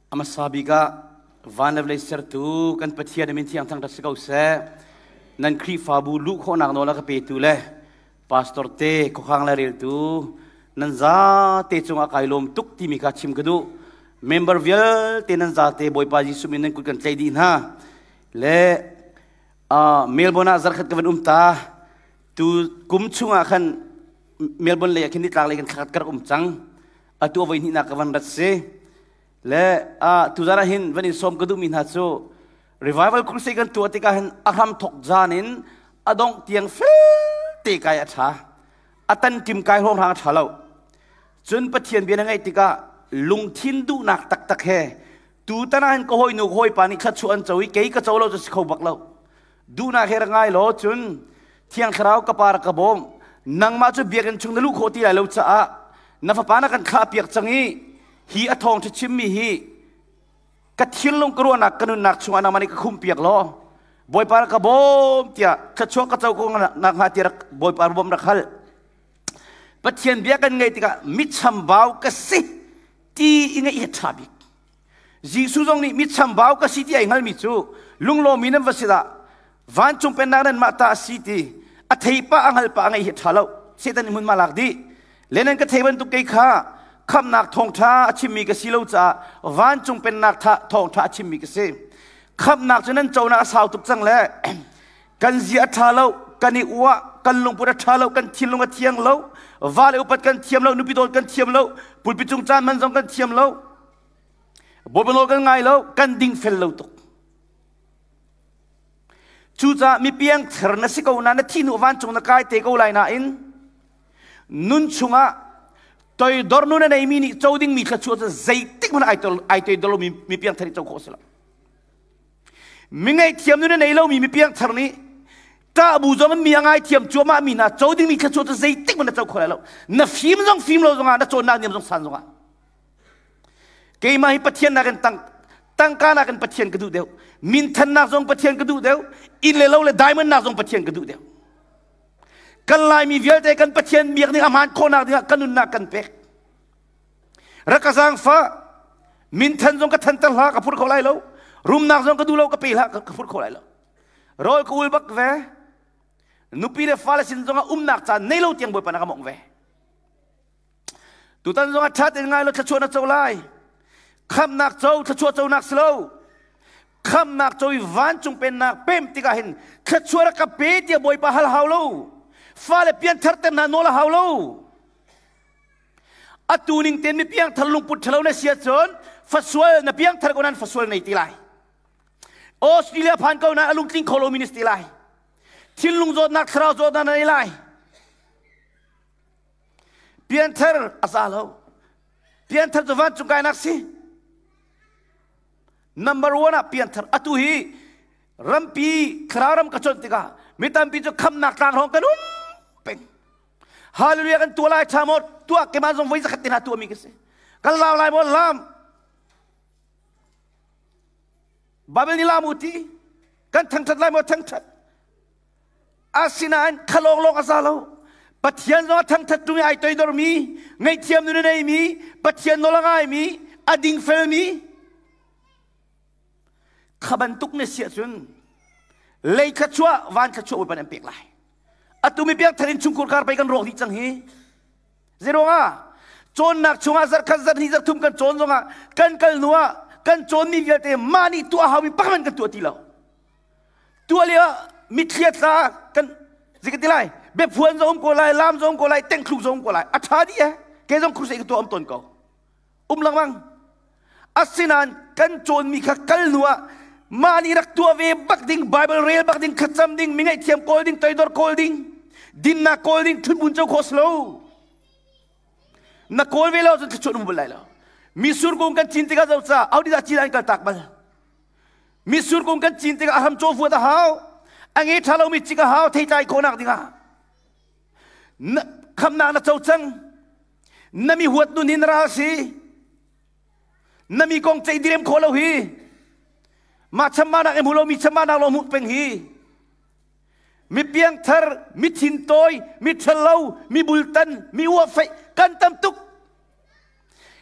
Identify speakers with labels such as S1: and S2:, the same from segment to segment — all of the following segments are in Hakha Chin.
S1: A hmasa bik ah van le vawlei sertu kan Pathian a min thiang thangṭhat si ko seh. Nan Khrihfabu luh khawhnak nawl a ka petu le pastor te khuakhang le reltu nan zate cungah kai lawm tuk timi kha chim ka duh. Member vialte nan zate Bawipa Jesuh min nan kut kan tlaih dih hna. Le Melbourne ah zarkhat ka van um ta. Tu kum chungah khan Melbourne lei ah khin nitlak lei kan thlakhat ka rak um cang. Atu a voi hnihnak ka van rat si. Le tuzan ah hin van in sawm ka duhmi hna cu revival crusade kan tuah tikah hin a hram thok zan in a dongh tiang felte kai a ṭha. A tan tim kai hrawng hrang a ṭha lo. Cun Pathian bia na ngaih tikah lungthin duhnak taktak he tutan ah hin ka hawinu ka hawipa nih thluachuah an co i kei ka co lo cu si kho bak lo. Duhnak he ra ngai law cun Thiang Thlarau ka pa rak ka bawm. Nangmah cu biakinn chung na luh khawh ti lai lo caah na fapa na kan thlah piak cang i hi a thawngṭha chimmi hi ka thinlung ka ruahnak ka nunnak chungah nangmah nih ka khumh piak law Bawipa rak ka bawm tiah thluachuah ka co ko nakhnga tiah rak Bawipa bawm rak hal. Pathian bia kan ngaih tikah mitchambau ka si ti i ngaih hi a ṭha bik. Jesuh zong nih mitchambau ka si ti ai hngalmi cu lunglawmi nan va si dah vancung pennak nan mah ta a si ti a thei pah a hngal pah a ngeih hi ṭha lo Satan nih hmun ma lak dih le nan ka thei bantuk kei kha khamnak thawngṭha a chimmi ka si lo caah vancung pennak thawngṭha a chimmi ka si khamnak cu nan conak a sau tuk cang le kan zia a ṭha lo kan i uah kan lungput a ṭha lo kan thinlung a thiang lo va le upat kan thiam lo nupi dawt kan thiam lo pulpit cung caan man zong kan thiam lo Bawipa nawl kan ngai lo kan dingfel lo tuk cucaah mi piangthar na si ko na na thi hnu vancung na kai te ko lai nain nun chungah toidor nun a neimi nih co dingmi thluachuah cu zeitik hmanh ai toidor lomi mi piangthar nih co khawh a si lo mi ngaihthiam nun a nei lomi mi piangthar nih ṭah bu zong in mi a ngaithiam cuahmah mi hna co dingmi thluachuah cu zeitik hmanh na co kho lai lo na fim zong fim lo zongah na cawnnak niam zong san zongah Keimah hi Pathian nakin tang tangka nakin Pathian ka duh deuh. Minthannak zong Pathian ka duh deuh. Inn le lo le diamond nak zong Pathian ka duh deuh. Kan Laimi vialte kan Pathian biak ning a hmaan khawhnak dingah kan nunnak kan pek. Rak ka zaangfah minthan zong ka thanter hlah ka phur kho lai lo. Rumnak zong ka duh lo ka pe hlah ka phur kho lai lo. Rawl ka ul bak ve. Nupi le fale sin zongah umnak caan nei lo tiang Bawipa na ka mongh ve. Tutan zong ah ṭha tein ngai law thluachuah na co lai. Khamhnak co, thluachuah conak si lo. Khamhnak co i vancung pennak pem tikah hin thluachuah rak ka pe tiah Bawipa hal hau lo. Fale pianthar ter hna nawl a hau lo. Atu ning tein mi piangthar lungput ṭhalo na si ahcun fasual na piangthar ko nan fasual nei ti lai. Australia phan ko na a lungtling kho lo mi na si ti lai. Thinlung zawtnak thlarau zawtnak na nei lai. Pianthar a za lo. Pianthar cu vancung kainak si. Number one ah pianthar. Atu hi rampi thlarau ram ka chawnh tikah mi tampi cu khamnak tlang hrawng kan um peng. Hallelujah kan tuah lai tha maw tuah keimah zong voi zakhat te hna tuahmi ka si. Kan lau lai maw lam. Bible nih lam u ti. Kan thangthat lai maw thangthat. Asinain kha lawnglawng a za lo. Pathian zong a thangthat ṭung i ai toidormi, ngaihthiam nun a neimi, Pathian nawl a ngaimi, a dingfelmi, kha bantuk na si ahcun lei thluachuah, van thluachuah Bawipa nih an pek lai. Atu mi piangthar in chungkhur kar pei kan rawk dih cang hi. Zeiruangah? Cawnnak chungah zarkhat zarhnih zarhthum kan cawn zongah kan kal hnu ah kan cawnmi vialte mah nih tuah haumi pakhat kan tuah ti lo. Tuah lio ah mitthli a tla kan zei ka ti lai biaphuan zong um ko lai lam zong um ko lai tengthluk zong um ko lai a ṭha dih eh kei zong crusade ka tuah um tawn ko um lengmang asinain kan cawnmi kha kal hnu ah mah nih rak tuah ve bak ding Bible rel bak ding thlacam ding mi ngaihthiam kawl ding toidor kawl ding dinnak kawl ding thutbun co khawh si lo na kawl ve lo cun thluachuah um bal lai lo misur kung kan cin tikah zo ca audi dah cin an kal tak bal Mitsur kung kan cin tikah a hram caw vuat a hau. A nge ṭha lomi cik a hau theitlai khawhnak dingah. Khamnak na co cang. Na mi huat nun hi na ral si. Na mi kong ceih direm khawh lo hi. Mah chammanak i hmu lo mi chammanak lo hmuh peng hi. Mi piangthar, mi thintawi, mi ṭhalo, mi bultan, mi uahfeih kan tam tuk.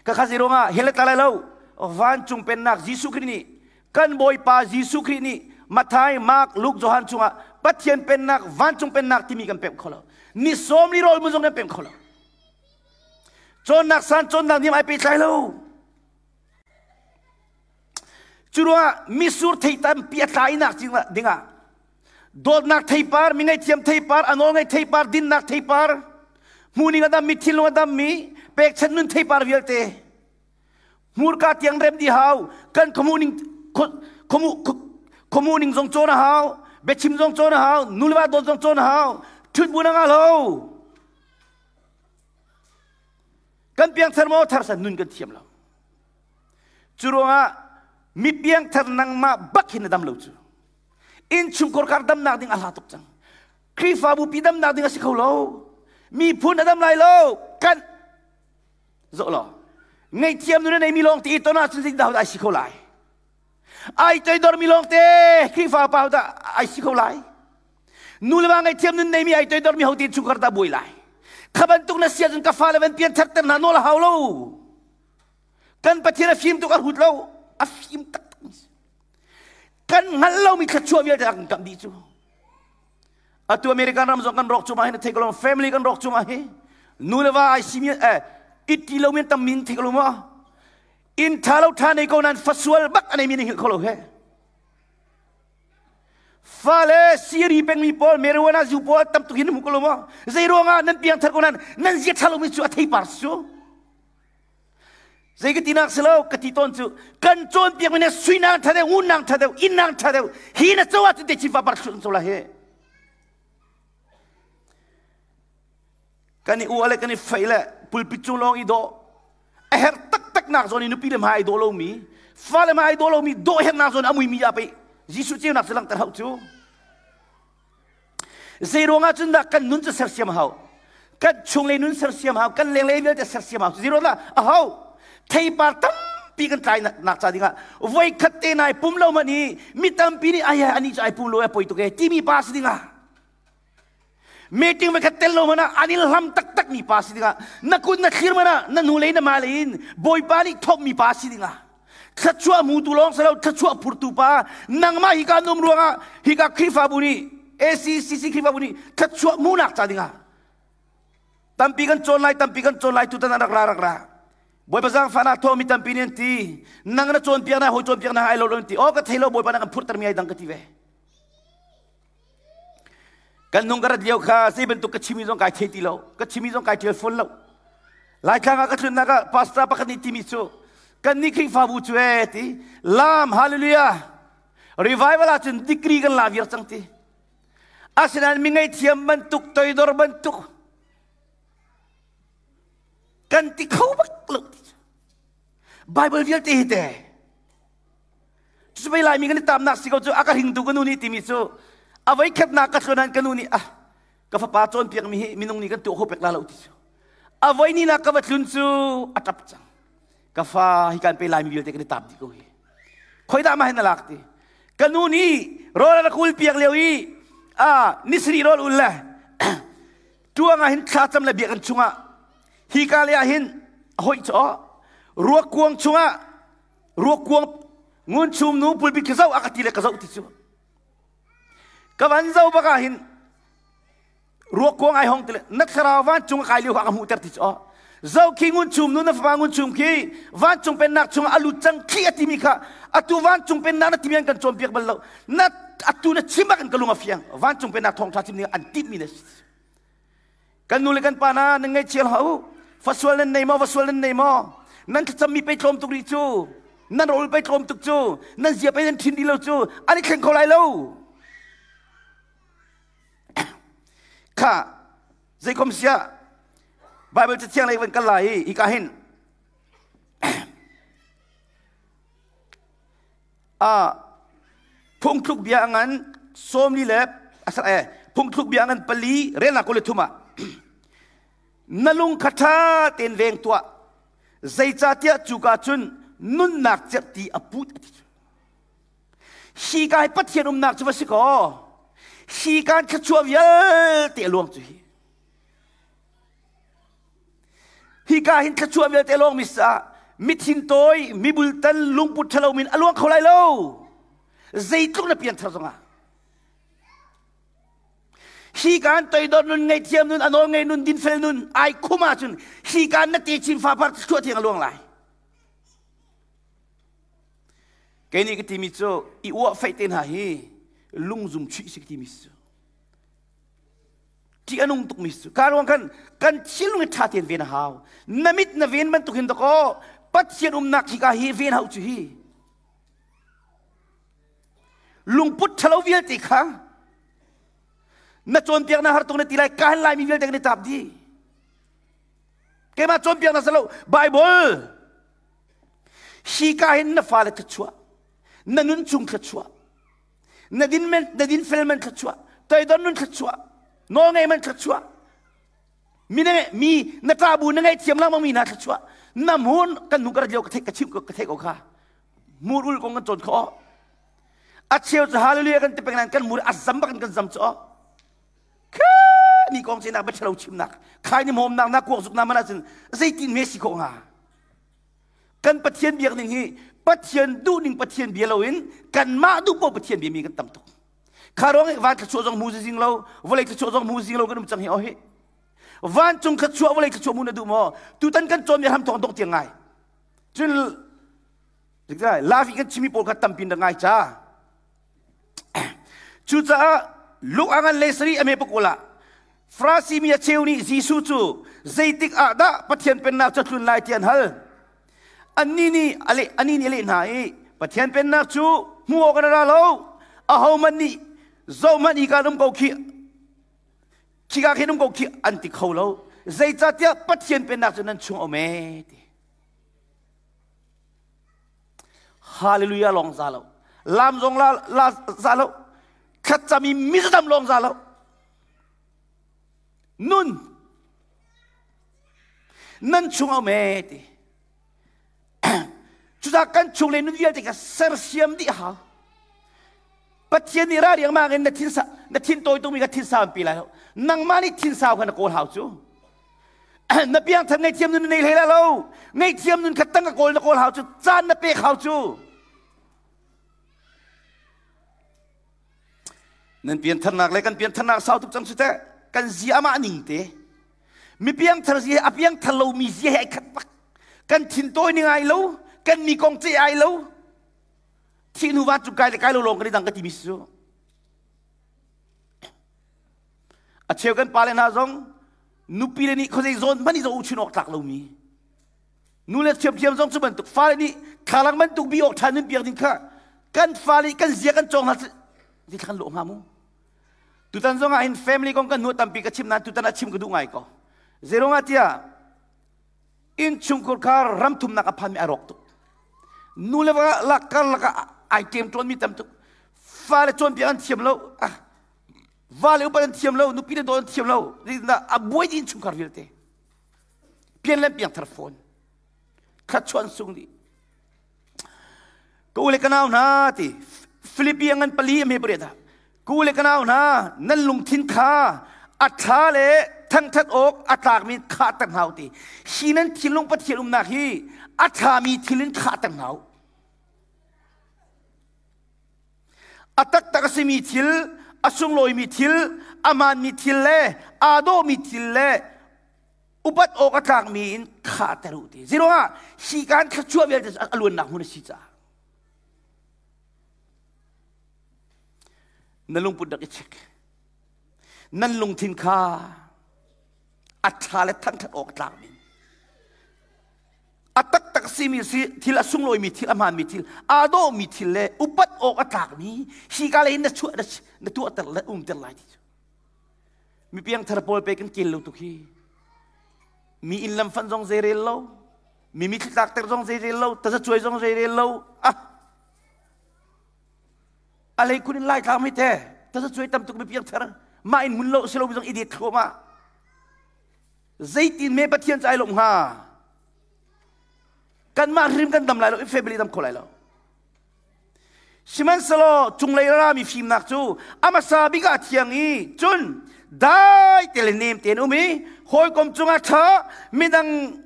S1: Ka kha zirong ah hel tla lai lo. Vancung pennak Jesuh Khrih nih kan Bawipa Jesuh Khrih nih Matthai, Mark, Luke, Johan chungah Pathian pennak, vancung pennak timi kan pemh kho lo. Ni sawm li rawl mun zong kan pemh kho lo. Cawnnak san cawnnak niam ai pehtlai lo. Cu ruangah misur thei tampi a tlainak dingah dawtnak theipar, mi ngaihthiam theipar, a nawl ngaih theipar, dinnak theipar, hmuning a dammi, thinlung a dammi, pekchanh nun theipar vialte hmurka tiang rem di hau, kan khuamuning khuamuning zong cawn a hau, biachim zong cawn a hau, nuleva dawt zong cawn a hau, ṭhut bu na ngah lo. Kan piangthar maw thar san nun kan thiam lo. Cu ruangah mi piangthar nangmah bak hin na dam lo cu. Innchungkhar kar damnak ding a hla tuk cang. Khrihfabu pi damnak ding a si kho lo. Miphun a dam lai lo. Kan zoh law ngaihthiam nun a neimi lawng te i ton ahcun zeitindah ai si kho lai? Ai toidor mi lawng te Khrihfa pa dah ai si kho lai? Nu le va ngaihthiam nun neimi ai toidor mi ho te chungkhar dah buai lai? Kha bantuk na si ahcun ka fale van pian thar ter hna nawl a hau lo. Kan Pathian a fim tuk a hrut lo. A fim taktak. Kan hngalh lomi thluachuah vialte a kan kamh dih cu. Atu American ram zong kan rawk cuma hin thei ko lo family kan rawk cuma hi nu le va ai simi eh itti lo min tam min thei ko lo ma in tha lo tha nei ko nan fasual bak anei mi ning kho lo he fale siri peng mi pawl marijuana zu pawl tam tuk hin mu ko lo ma zei ruangah nan piang thar ko nan nan zia tha lo mi cu a thei par su Zei ka tinak si lo ka ti tawn cu kan cawnpiak mi ne suinang ṭha deuh ngunang ṭha deuh innang ṭha deuh hi na co ahcun te chin fa par thlu co la hi kan i ua le kan i fei le pulpit cung lawng i dawh a herh taktak nak zawn i nupi le hma ai dawh lomi fale hma ai dawh lomi dawh hernak zawn a mui mi ah pei Jesuh ceunak cu langhter hau cu Zei ruangah cun dah kan nun cu sersiam hau? Kan chunglei nun sersiam hau, kan lenglei vialte sersiam hau. Zei ruangah a hau? Theipar tampi kan tlai nak ca dingah voi khat te nai pum lo man i mi tampi nih ai ani cu ai pum lo ai poi tuk e timi pa si dingah meeting voi khat tel lo mana an in hlam taktak mi pa si dingah na kut na thlir mana na nu lei na ma lei in bawipa nih thawk mi pa si dingah thluachuah hmutu lawng si lo thluachuah phurtu pa nangmah hika an um ruangah hika Khrihfabu nih ACCC Khrihfabu nih thluachuah hmuhnak ca dingah tampi kan cawn lai tampi kan cawn lai tutan rak ra rak ra Bawipa zaangfahnak thaw mi tampi nih an ti nang na cawnpiak na hawi cawnpiak na ai lo lo an ti oh ka thei lo Bawipa na kan phurter mi ai dang ka ti ve kan nung ka rat lio kha zei bantuk ka chimi zong kai thei ti lo ka chimi zong kai ṭial fawn lo Laitlang ah ka tlunnak ah pastor pakhat nih timi cu kan nih Khrihfabu cu ee ti lam hallelujah revival ah cun degree kan la viar cang ti asinain mi ngaihthiam bantuk toidor bantuk kan ti kho bak lo ti Bible vialte hi te Cucu Laimi kan i tamnak si ko cu a ka hringtu ka nu nih timi cu a voi khatnak ka tlunan ka nu nih ah ka fapa cawnpiak mi hi minung nih kan tuah kho pek la lo ti cu a voi ni nak ka va tlun cu a tap cang ka fa hi kan pe Laimi vialte kan i tap dih ko hi khoi dah mah hin na lak ti ka nu nih rawl a rak ul piak lio i a nisri rawl ul le tuang ah hin thla cam le biakinn chungah hi ka le ah hin hoi chaw ruak kuang chungah ruakkuang ngun chum nu pulpit ka zoh a ka ti le ka zoh ti cu ka van zo bak ah hin ruakkuang ai hong ti le na thlarau vancung a kai lio kha ka hmuhter ti cu zo khi ngun chum nu na fapa ngun chum khi vancung pennak chungah a lut cang khi a timi kha atu vancung pennak na timi an kan cawnpiak bal lo na atu na chim ah kan ka lung a fiang vancung pennak thawngṭha chim ning an timhmi na si Kan nu le kan pa hna nan ngaihchia hlah u. Fasual nan nei maw? Fasual nan nei maw? Nan thlacammi pei tlawm tuk rih cu. Nan rawl pei tlawm tuk cu. Nan zia pei nan ṭhin dih lo cu. An i thleng kho lai lo. Kha zeikom siah Bible cathiang lei van kal lai i hika hin Phungthluk bia a ngan sawmli le phungthluk bia a ngan pali relnak kul le thum ah na lung kha ṭha tein veng tuah zeicahtiah cuka cun nunnak cerhti a put a ti hi ka hi Pathian umnak cu va si kaw hi kan thluachuah vialte a luang cu hi Hika hin thluachuah vialte lawng mi sa. Mithin tawi, mibultan, lungput ṭhalo min a luang kho lai lo. Zeitluk na pianthar zongah. Hi kan toidor nun, ngaihthiam nun, a nawl ngei nun, dinfel nun ai khum ahcun hi kan na techin fapar thluah thiang a luang lai. Kei nih ka timi cu i uah feih te hna hi lungzum chuih si ka timi cu. Ṭih a nung tukmi cu. Ka ruang khan kan thinlung hi ṭha tein ven a hau. Na mit na ven bantuk hin dakaw Pathian umnak hi ka hi ven hau cu hi. Lungput ṭhalo vialte kha na cawnpiak na har tuk na ti lai ka han laimi vialte kan i tap dih. Keimah cawnpiak na salo Bible hi ka hin na fale thluachuah na nun chung thluachuah na din men na din fel man thluachuah toidor nun thluachuah nawl ngei man thluachuah mi na mi na ṭabu na ngei thiam lengmang mi hna thluachuah na hmun kan nu ka lio ka theih ka chim ka theih ko kha mur ul kong kan cawn kho a cheu cu hallelujah kan ti peng nain kan mur a zam bak in kan zam cu ni kong cenak biathalo chimnak khai ni hmawmnak na kuak zuk na man ahcun zeitin me si khawh hnga kan Pathian biak ning hi Pathian duh ning Pathian bia loin kanmah duh po Pathian bia mi kan tam tuk kha ruang i van thluachuah zong hmu zing lo vawlei thluachuah zong hmu zing lo kan um cang hi oh hi vancung thluachuah vawlei thluachuah mu na duh maw tutan kan cawn mi ham thong dok tiang ngai cun lafi kan chimi pawl kha tampi na ngai cha Cucaah Luke a ngan le sarih a me pakul ah Farasi mi a cheu nih Jesuh cu zeitik ah dah Pathian pennak cu a tlun lai ti an hal. Annih nih a leh anih nih a leh hna i Pathian pennak cu hmuh awk an ra lo. Ahohmanh nih zohhmanh hi kaan um ko khih khika khin um ko khih an ti kho lo. Zeicahtiah Pathian pennak cu nan chung a um ee ti. Hallelujah lawng za lo. Lam zong la, la za lo. Thlacam i mizadam lawng za lo. Nun nan chung a um ee ti. Cucaah kan chung le nun vialte kha sersiam dih hau. Pathian nih ra riangmang in na thin sa na thin tawi tungmi kha thin sau an pi lai lo. Nangmah nih thin sau kha na kawl hau cu. Na piangthar ngaihthiam nun na nei hlei lo. Ngaihthiam nun kha tang ka kawl na kawl hau cu. Caan na pek hau cu. Nan piantharnak le kan piantharnak sau tuk cang su teh. Kan zia amah ning te. Mi piangthar zia a piangthar lomi zia he ai khat bak. Kan thin tawi ning ai lo. Kan mi kong ce ai lo. Thih hnu van cu kai le kai lo lawng kan i dang ka timi si cu. A cheu kan pale hna zong nupi le nih khuazei zawn hmanh i zoh uchun awk tlak lomi nu le thiamthiam zong cu bantuk fale nih thlalang bantuk bi awk ṭha nun piak ding kha kan fale kan zia kan cawng hna ti thlan lawh hnga mu tutan zong ah hin family kong kan hnu tampi ka chim nain tutan ah chim ka duh ngai ko zeirong ah tiah innchungkhur kha ramthumnak a phanmi a rawk tuk nu le va lak karlak ah ai ṭem ṭawnmi tam tuk fale cawnpiak an thiam lo ah va le upat an thiam lo nupi le dawt an thiam lo a buai dih innchungkhar vialte pian le piang thar fawn thluachuah an sung dih Ka u le ka nau hna ti Filipi ngan pali a hme pariat ah ka u le ka nau hna nan lungthin kha a ṭha le thangṭhat awk a tlakmi khahter hna u ti hi nan thinlung Pathian umnak hi a ṭhami thil in khahter hna u a taktak a simi thil a sunglawimi thil a maanmi thil le aa dawhmi thil le upat awk a tlakmi in khahter u ti ziruangah hi kan thluachuah vialte a luannak hmun a si caah na lungput rak i check nan lungthin kha a ṭha le thangṭhat awk a tlakmi a taktak simi si thil a sunglawimi thil a hmaanmi thil aa dawhmi thil le upat awk a tlakmi hi ka lei na chuah na tuahter le umter lai ti cu Mi piangthar pawl pe kan kel lo tuk hi. Mi inn lam fanh zong zei rel lo. Mi mitthli tlakter zong zei rel lo. Tazacuai zong zei rel lo. Ah! A lei kun in lai tlang mi te. Tazacuai tam tuk mi piangthar. Mah in mun lo si lo mi zong i det thluahmah. Zeitin me Pathian cu ai lawmh hnga? Kanmah hrim kan dam lai lo, i family dam kho lai lo. Sihmanhsehlaw cunglei rami fimnak cu a hmasa bik ah a thiang i cun dai te le nem tein um i hawikom cungah ṭha midang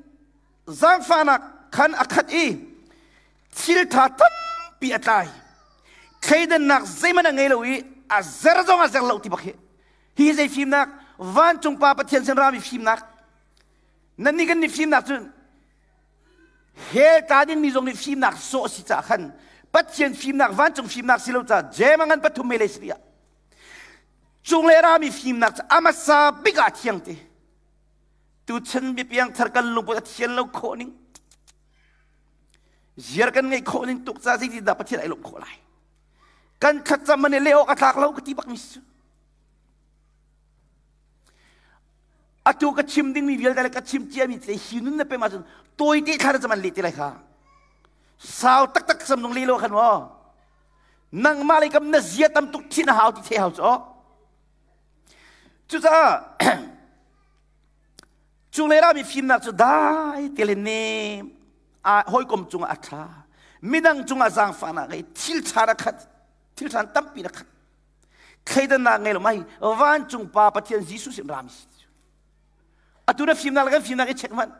S1: zaangfahnak khan a khat i thil ṭha tampi a tlai. Thleidannak zeihmanh a ngei lo i a zer zong a zer lo ti bak hi. Hi zei fimnak? Vancung Pa Pathian sin rami fimnak. Nannih kan nih fimnak cu hell tla dingmi zong nih fimnak sawh si caah khan Pathian fimnak vancung fimnak si lo caah jem a ngan pathum mele si ah cung le rami fimnak cu a hmasa bik ah thiang te tuchan biapiang thar kan lungput a thian lo khawh ning ziar kan ngeih khawh ning tuk ca zeitin dah Pathian ai lawmh khawh lai kan thlacam man le awk a tlak lo ka ti bak mi su Atu ka chim dingmi vialte le ka chim ciami te hi nun na pem ahcun tawite thla na cam an leh te lai kha. Sau taktak sam nung le lo khan maw. Nangmah lei kam na zia tam tuk thin a hau ti the hau cu. Cucaah cunglei rami fimnak cu dai te le nem hawikom cungah a ṭha. Midang cungah zaangfahnak ngei thil ṭha na khat thil ṭha tampi na khat. Thleidannak ngei lo mai vancung pa Pathian Jesuh sin rami si. Atu na fimnak le kan fimnak i check hmanh.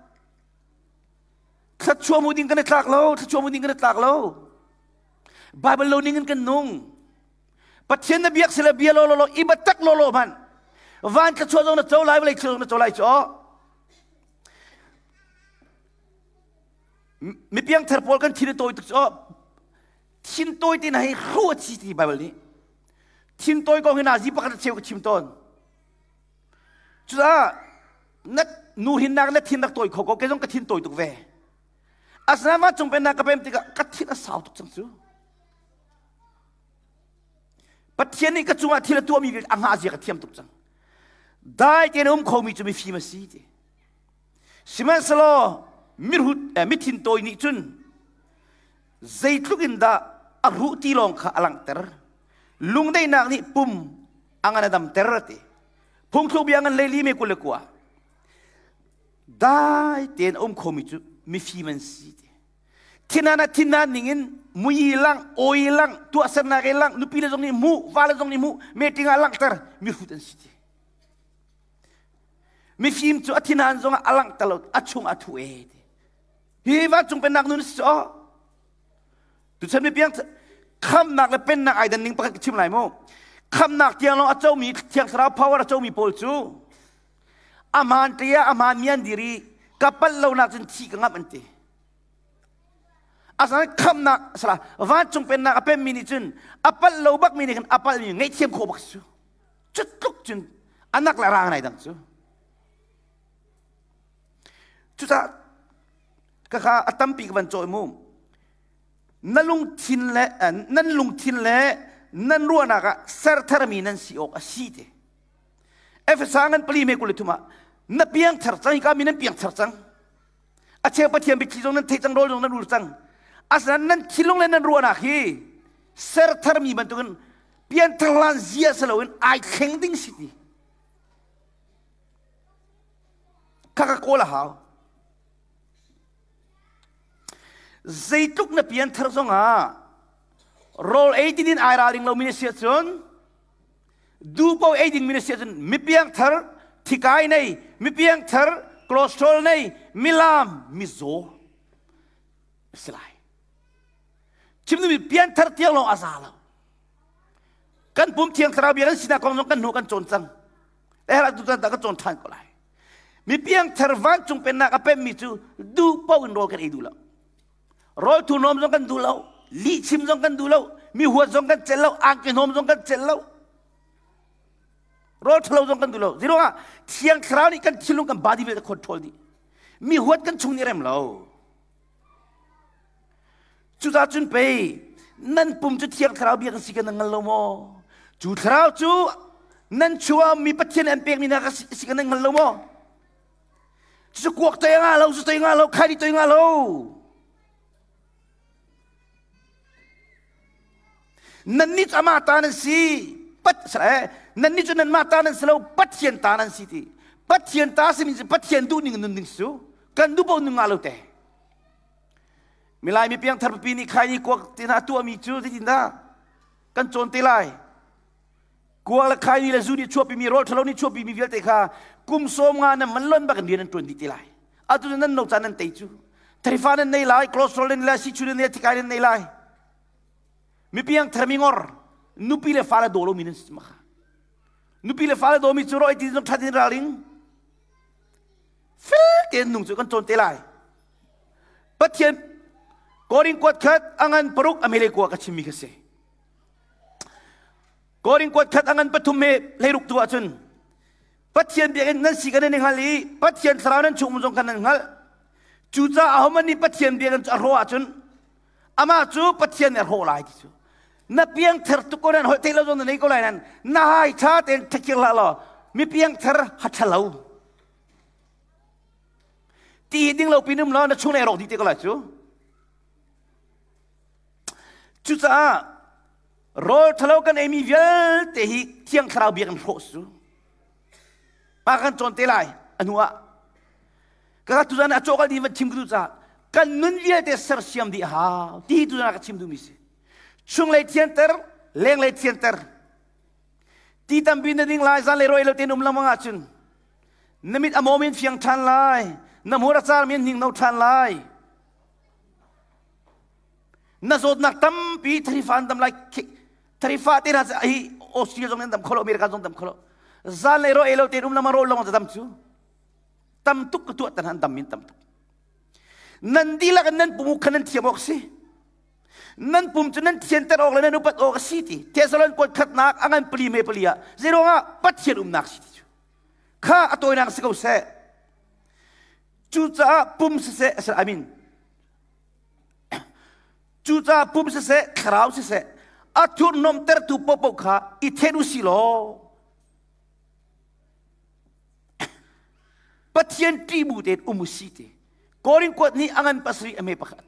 S1: Thluachuah mu ding kan i tlak lo, thluachuah mu ding kan i tlak lo. Bible lo ning in kan nung. Pathian na biak sila bia lo lo lo i batak lo lo hmanh. Van thluachuah zong na co lai, vawlei thluachuah zong na co lai cu. Mi piangthar pawl kan thin a tawi tuk cu. Thin tawi te na hei hru a chi ti Bible nih. Thin tawi kong hi nazi pakhat a cheu ka chim tawn. Cucaah na nu hinnak na thin rak tawi kho ko kei zong ka thin tawi tuk ve. Asinain vancung pennak ka pem tikah ka thin a sau tuk cang cu. Pathian nih ka cungah thil a tuahmi a hngah zia ka thiam tuk cang. Dai tein a um khomi cu mifim a si ti. Sihmanhsehlaw mirhut eh, mithin tawi nih cun zeitluk in dah a ruh ti lawng kha a langhter lungdaihnak nih pum a ngan a damter a ti phungthluk bia ngan leili me 29 dai tein a um khomi cu mifim an si ti thinan ah thinan ning in mui lang oi lang tuahsernak i lang nupi le zong nih hmuh vale zong nih hmuh meeting ah langhter mihrut an si ti mifim cu a thinan zong ah a langhter lo a chung a thu e ti Hi vancung pennak nun si aw. Tuchan mi piang khamnak le pennak ai dan ning pakhat ka chim lai mu. Khamnak tiang lawng a comi Thiang Thlarau power a comi pawl cu aman te ah aman mi an dir i ka palh lo nak cun thi ka ngamh an ti. Asinain khamnak sala vancung pennak a pemmi nih cun a palh lo bak mi nih khan a palh mi ngaihthiam khawh bak su. Cutluk cun anak le rang nai dang cu. Cucaah kaka a tampi ka van cawi mu. Na lungthin le nan lungthin le nan ruahnak ah sertharmi nan si awk a si te. Efesa ngan pali me 23 ah na piangthar cang hika mi nan piangthar cang. A cheu Pathian biathli zong nan theih cang rawl zong nan ul cang. Asinain nan thinlung le nan ruahnak hi sertharmi bantukin pianthar hlan zia si loin ai thleng ding si ti. Kha ka kawl a hau. Zeitluk na pianthar zongah rawl ei ding in ai ralring lomi na si ahcun duhpaoh ei dingmi na si ahcun mipiangthar thikai nei mipiangthar cholesterol nei milam mizaw si lai. Chim duhmi pianthar tiang lawng a za lo. Kan pum thiang thlarau bia kan sinak kong zong kan hnu kan cawn cang. Ehra tu tan ka cawn ṭhan ko lai. Mi piangthar vancung pennak a pemmi cu duh paoh in rawl kan ei duh lo. Rawl thurhnawm zong kan duh lo, lihchim zong kan duh lo, mi huat zong kan celh lo, angki hnawm zong kan celh lo. Rawl ṭhalo zong kan duh lo. Zeiruangah Thiang Thlarau nih kan thinlung kan body vialte control dih. Mi huat kan chung nih rem lo. Cucaah cun pei nan pum cu Thiang Thlarau bia kan si kan hngal lo maw? Cu Thlarau cu nan chungah mi Pathian an pekmi hna ka si kan hngal lo maw? Cucu kuak toi nga lo, zu toi nga lo, khaini toi nga lo. Nannih cu amah ta nan si. Pat nannih cu nanmah ta nan si lo, Pathian ta nan si ti. Pathian ta simi cu Pathian duh ning in nun ding su. Kan duh paoh nun nga lo te. Milai mi piangthar pipi nih khai ni kuak te hna tuahmi cu zeitindah kan cawn te lai? Kuak le khai ni le zu nih chuahpimi rawl ṭhalo nih chuahpimi vialte kha kum 50 nan man lon bak in rian an ṭuan dih te lai. Atu nan no caan nan tei cu. Tharifa nan nei lai, cholesterol nan nei lai, sichu nan nei lai, thikai nan nei lai. Mipiang thermi ngor, nupi le fale daw lomi nan si makha. Nupi le fale dawmi cu roi ti zong ṭhat in ralring. Fel tein nung cu kan cawn te lai. Pathian Korin kuat khat angan paruk amele kua ka chimmi kha si. Korin kuat khat angan pathum he hleiruk tu ahcun Pathian biakinn nan si kan in hngal i Pathian thlarau nan chung zong kan nan hngalh. Cucaah ahohmanh nih Pathian biakinn cu a hrawh ahcun amah cu Pathian nih a hrawh lai ti cu. Na piangthar tuk ko nan holh theih lo zong na nei ko lai nan na hai ṭha tein ṭhakir hlah law mi piangthar ha ṭha lo. Ti hi ding lo pin um law na chung le rawk dih te ko lai cu. Cucaah rawl ṭhalo kan eimi vialte hi Thiang Thlarau bia kan hrawh su. Pa kan cawn te lai a hnu ah. Ka tuzan a cawkal dih van chim ka duh caah kan nun vialte sersiam dih hau ti hi tuzan ah ka chim duhmi si. Chunglei thianter, lenglei thianter. Ti tampi na ding lai, zanlei roi lo tein um lengmang ahcun na mit a mawm in fiang ṭhan lai, na hmur a car min hning no ṭhan lai. Na zawtnak tampi tharifa an dam lai tharifa te hna hi Australia zong an dam kho lo America zong dam kho lo zanlei ro ei lo tein um lama ro lawng dam cu tam tuk ka tuah tan an dam min tam tuk nan dihlak in nan pum khan nan thiam awk si nan pum cu nan thianter awk le nan upat awk a si ti Thessalon kuat khatnak a ngan pali me pali ah zeiruangah Pathian umnak si ti cu kha a tawinak si ko seh cucaah pum siseh I mean Cucaah pum siseh, thlarau siseh, a thurhnawmtertu paohpaoh kha i then u si law Pathian ṭih bu tein um u si ti. Korin kuat nih a ngan pasarih a me pakhat.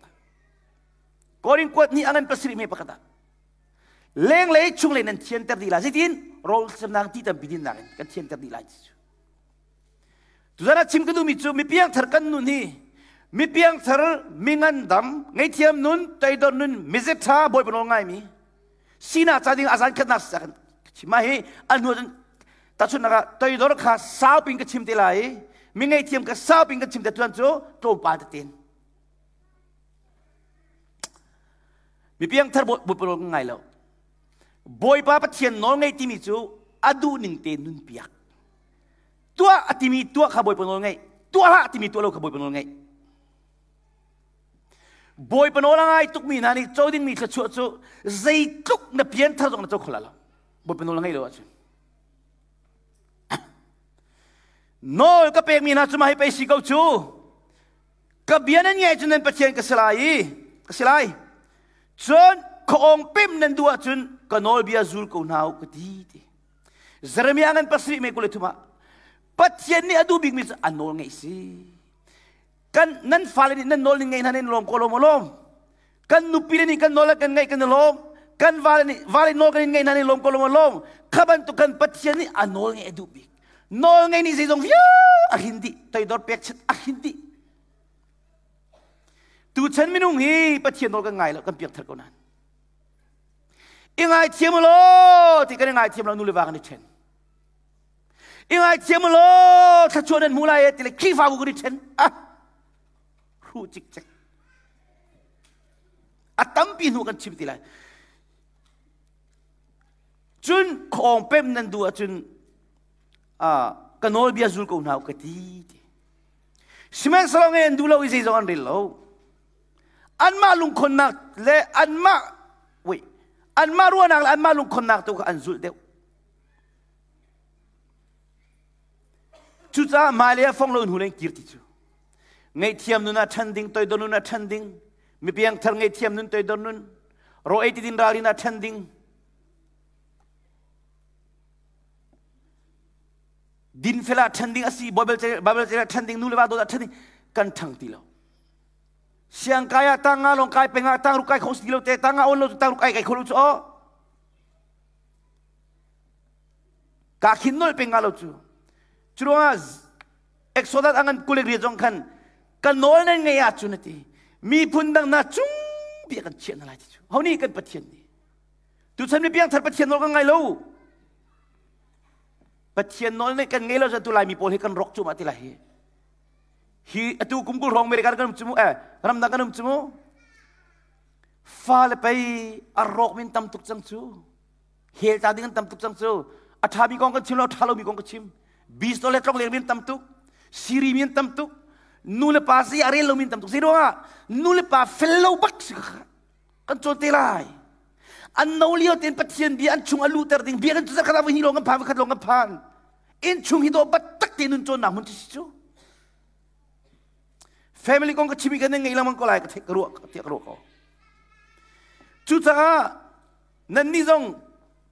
S1: Korin kuat nih a ngan pasarih me pakhat ah lenglei chunglei nan thianter dih lai. Zeitin rawl semnak ti tampi dinnak in kan thianter dih lai ti cu. Tuzan ah chim ka duhmi cu mi piangthar kan nun hi mi piangthar mi ngandam ngeihthiam nun toidor nun mizet ṭha bawipa nawl ngaimi sinak ca ding azan khatnak kan chim ma hi an hnu cun tahchunhnak ah toidor kha saupin ka chim te lai i mi ngeihthiam kha saupin ka chim te tuan cu tlawmpal tein mi piangthar bawipa nawl ngai lo bawipa pathian nawl ngaih timi cu a duh ning te nun piak Tuah a timi tuah kha Bawipa nawl ngaih. Tuah hlah timi tuah lo kha Bawipa nawl ngaih. Bawipa nawl a ngai tukmi hna nih co dingmi thluachuah cu zeitluk na pianthar zong na co kho lai lo. Bawipa nawl a ngaih lo ahcun. Nawl ka pekmi hna cu mah hi pei si ko cu. Ka bia nan ngaih cun nan Pathian ka si lai i ka si lai. Cun khuaawng pem nan duh ahcun ka nawlbia zul ko hna u ka ti ti. Jeremiah ngan pasarih me 23 ah Pathian nih a duh bikmi cu a nawl ngeih si. Kan nan fale nih nan nawl ning ngeih hna nan lawm ko lawm lawm. Kan nupi le nih kan nawl kan ngeih kan lawm. Kan vale nih vale nawl kan ngeih hna nan lawm ko lawm lawm. Kha bantuk kan Pathian nih a nawl ngeih a duh bik. Nawl ngeih nih zeizong vial a hrin dih. Toidor pekchanh a hrin dih. Tuchan minung hi Pathian nawl kan ngai lo kan piak thar ko nan. I ngaithiam law ti kan i ngaithiam lo nu le va kan i ṭhen. I ngaithiam law thluachuah nan hmu lai ti le Khrihfabu kan i ṭhen. Ah, hruh cikcek. A tampi hnu kan chim ti lai. Cun khawng pem nan duh ahcun ka nawlbia zul ko hna u ka ti. Sihmanhsehlaw nge an duh lo i zeizong an rel lo. Anmah lungkhonnak le anmah wait anmah ruahnak le anmah lungkhonnak tu kha an zulh deuh. Cucaah hmailei ah fong lo in hu leng kir ti cu. Ngaihthiam nun ah ṭhan ding, toidor nun ah ṭhan ding, mi piangthar ngaihthiam nun, toidor nun, ro ei ti din ralrin ah ṭhan ding. Dinfel ah ṭhan ding a si, Bible Bible ah ṭhan ding, nu le va dawt ah ṭhan ding, kan ṭhang ti lo. Siangkai ah tang nga lawng kai peng ah tang ruk kai kho si lo te tang nga on lo cu tang ruk ai kai kho lo cu aw. Ka khin nol peng nga lo cu. Cu ruangah Exodus angan kulek ria zong khan ka nawl nan ngei ah cun ati miphun dang na cung bia kan chiah na lai ti cu. Ho nih kan Pathian nih. Tuchan mi piangthar Pathian nawl kan ngai lo. Pathian nawl nih kan ngei lo tu Laimi pawl hi kan rawk cu ma ti lai hi. Hi atu kum 20 hrawng America kan um cu mu eh ramdang kan um cu mu. Fale pei a rawk min tam tuk cang cu. Hel ta ding an tam tuk cang cu. A ṭhami kong kan chim lo, a ṭha lomi kong ka chim. Bisto le tlong leng min tam tuk. Siri min tam tuk. Nu le pa si a rel lo min tam tuk. Zei ruangah nu le pa fel lo bak si kha kan cawn te lai. An no lio tein Pathian bia an chung a luhter ding bia kan cu zakhat ah voi hnih lawng kan phan, voi khat lawng kan phan. Inn chung hi dawh bat tak te nun cawnnak hmun cu si cu. Family kong ka chim i kan ngei lengmang ko lai ka theih ka ruah tiah ka ruah ko. Cucaah nannih zong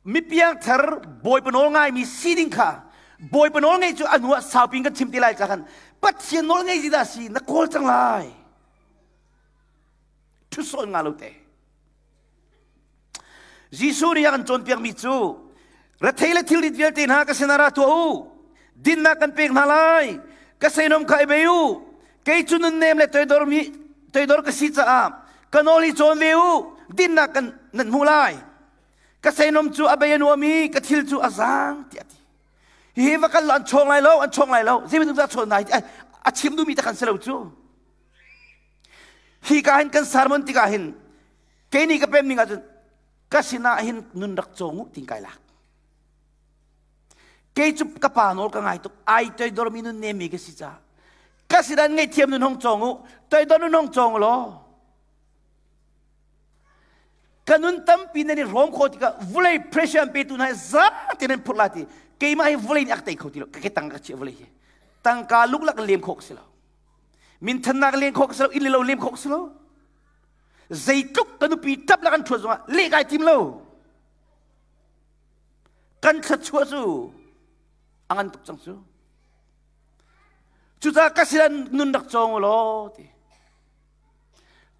S1: mipiangthar Bawipa nawl ngaimi si ding kha Bawipa nawl ngeih cu a hnu ah saupi in kan chim ti lai ca khan Pathian nawl ngei zi dah si na kawl cang lai. Ṭhutsawn nga lo te. Jesuh nih a kan cawnpiakmi cu rethei le thilrit vialte hna ka sinah ra tuah u dinnak kan pek hna lai ka seinom kha i bei u kei cu nunnem le toidormi toidor ka si caah ka nawl hi cawn ve u dinnak kan nan hmuh lai ka seinom cu a bei a nuam i ka thil cu a zaang tiah a ti hihi va kal lo an chawng lai lo an chawng lai lo zei bantuk dah chawn lai a chim duhmi tak an si lo cu hi ka hin kan sermon tikah hin kei nih ka pem ning ahcun ka sinah hin nun rak cawng u tin kai lak kei cu ka pa nawl ka ngai tuk ai toidor mi nun nemi ka si ca ka sinah ngaihthiam nun hong cawng u toidor nun hong cawng u law ka nun tampi nan i hrawm kho tikah vulei pressure an petu hna za te nan phurh la ti keimah hi vulei nih a ka tei kho ti lo ka ke tang ka chiah vulei hi tangka luklak lem khawh ka si lo minthannak lem khawh ka si lo inn le lo lem khawh ka si lo zeitluk ka nupi ṭap la kan ṭhuat zongah leh kai tim lo kan thluachuah cu a ngan tuk cang cu cucaah ka sin nun rak cawng u law ti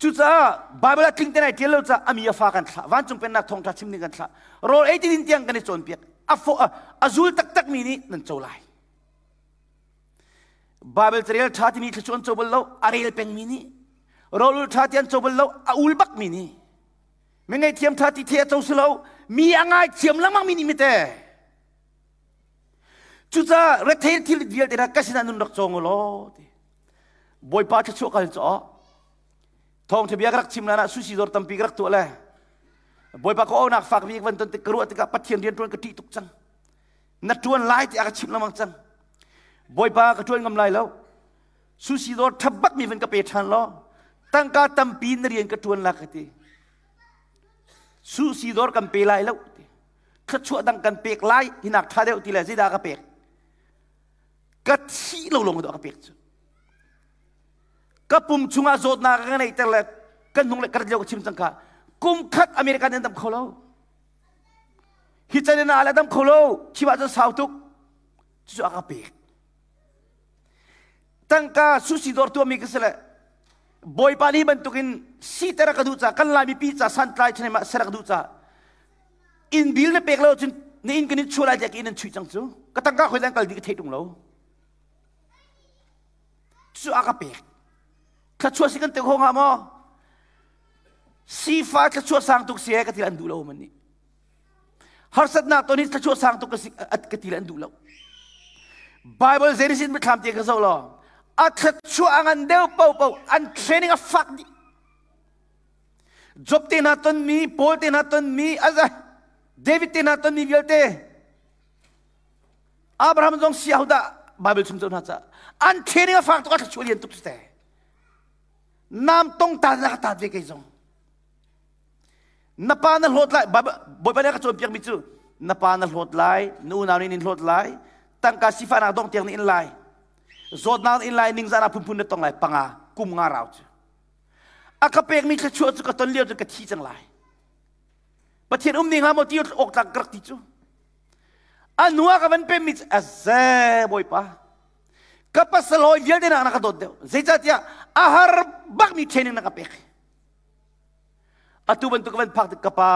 S1: cucaah Bible ah tling te nai ṭial lo caah ami a fa kan thlah vancung pennak thawngṭha chim ding kan thlah rawl ei ti din tiang kan i cawnpiak a fo a zul taktak mi nih nan co lai Bible carel ṭha timi thluachuah an co bal lo a rel pengmi nih rawlul ṭha ti an co bal lo a ul bakmi nih mi ngaihthiam ṭha ti the a co si lo mi a ngaithiam lengmang mi nih mite cucaah rethei thil vialte hna ka sinah nun rak cawng u law ti Bawipa thluachuah kal caw thawngṭha bia ka rak chim lan ah sushi dawr tampi ka rak tuah le Bawipa ka awnak fak bik van ton tik ka ruah tikah Pathian rian ṭuan ka ṭih tuk cang na ṭuan lai tiah ka chimh lengmang cang Bawipa ka ṭuan ngam lai lo sushi dawr ṭha bak mi van ka pe ṭhan law tangka tampi na rian ka ṭuan la ka ti sushi dawr kan pe lai lo ti thluachuah dang kan pek lai hinak ṭha deuh ti le zeidah ka pek ka thih lo lawng ka pek cu ka pum chungah zawtnak ka neihter le kan hnung le ka rat lio ka chim cang kha kum khat American an dam kho lo Hi can in a dam kho lo chim ahcun sau tuk cucu a ka pek tangka sushi dawr tuahmi ka si le Bawipa nih bantukin siter a ka duh ca kan Lai mipi ca santlai chane ma ser a ka duh ca inn bil na pek lo cun na inn kan in chuah lai tiah ka inn an chuih cang cu ka tangka khoi dan kal dih ka thei tung lo cu a ka pek thluachuah si kan te kho hnga maw Sifa thluachuah sang tuk si ka ti an duh lo man nih. Harsatnak ton hi thluachuah sang tuk ka ti an duh lo. Bible Genesis mithlam te ka zoh law a thluachuah a ngan deuh po po an training a fak dih. Job te hna ton mi, Paul te hna ton mi, David te hna ton mi vialte Abraham zong si ahodah Bible chung zoh hna ca an training a fak tuk a thluachuah lian tuk te. Nam tong ta na ka tat ve kei zong. Na pa na hlawt lai, Bawipa nih a ka cawnpiakmi cu na pa na hlawt lai, na unau nih in hlawt lai, tangka sifahnak dong tiang na in lai, zawtnak na in lai, ningzahnak phunphun na tong lai, panga kum nga rau cu. A ka pekmi thluachuah cu ka ton lio cu ka thi cang lai. Pathian um ning hnga maw ti awk tlak ka rak ti cu. A nu a ka van pemmi cu aze Bawipa. Ka pasal hawi vialte nak na ka dawt deuh. Zeicahtiah a har bakmi training na ka pek. Atu bantuk van phak tik ka pa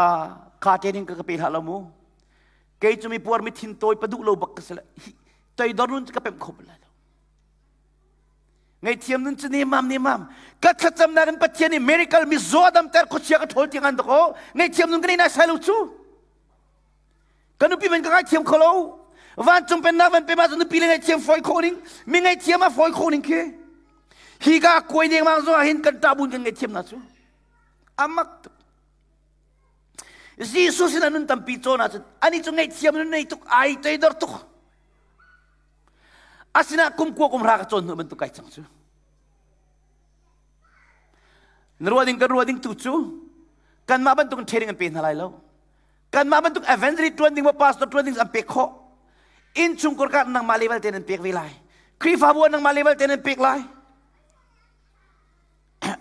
S1: kha training ka ka pe hlah lo mu. Kei cu mi puar mi thin tawi pa duh lo bak ka si le toidor nun cu ka pemh kho bal lai lo. Ngaihthiam nun cu nemam nemam. Ka thlacamnak in Pathian nih miracle mi zaw damter khuachia ka ṭhawl tiang an dako. Ngaihthiam nun ka nei nai sai lo cu. Ka nupi man ka ngaithiam kho lo. Vancung pennak van pe ma cu nupi le ngaihthiam fawi khawh ning, mi ngaihthiam a fawi khawh ning khi. Hi ka kuai dengmang zong ah hin kan ṭah bun kan ngaihthiam hna cu. Amak tuk. Jesuh sin nun tampi cawn ahcun ani cu ngaihthiam nun nei tuk ai toidor tuk. Asinah kum kua kum hra ka cawn hnu bantuk kai cang cu. Na ruah ding kan ruah ding tu cu kanmah bantuk in training an pe hna lai lo. Kanmah bantuk evangelist ṭuan ding maw pastor ṭuan ding an pek khawh. Innchungkhar ka nangmah level te nan pek ve lai. Khrihfabu ah nangmah level te nan pek lai.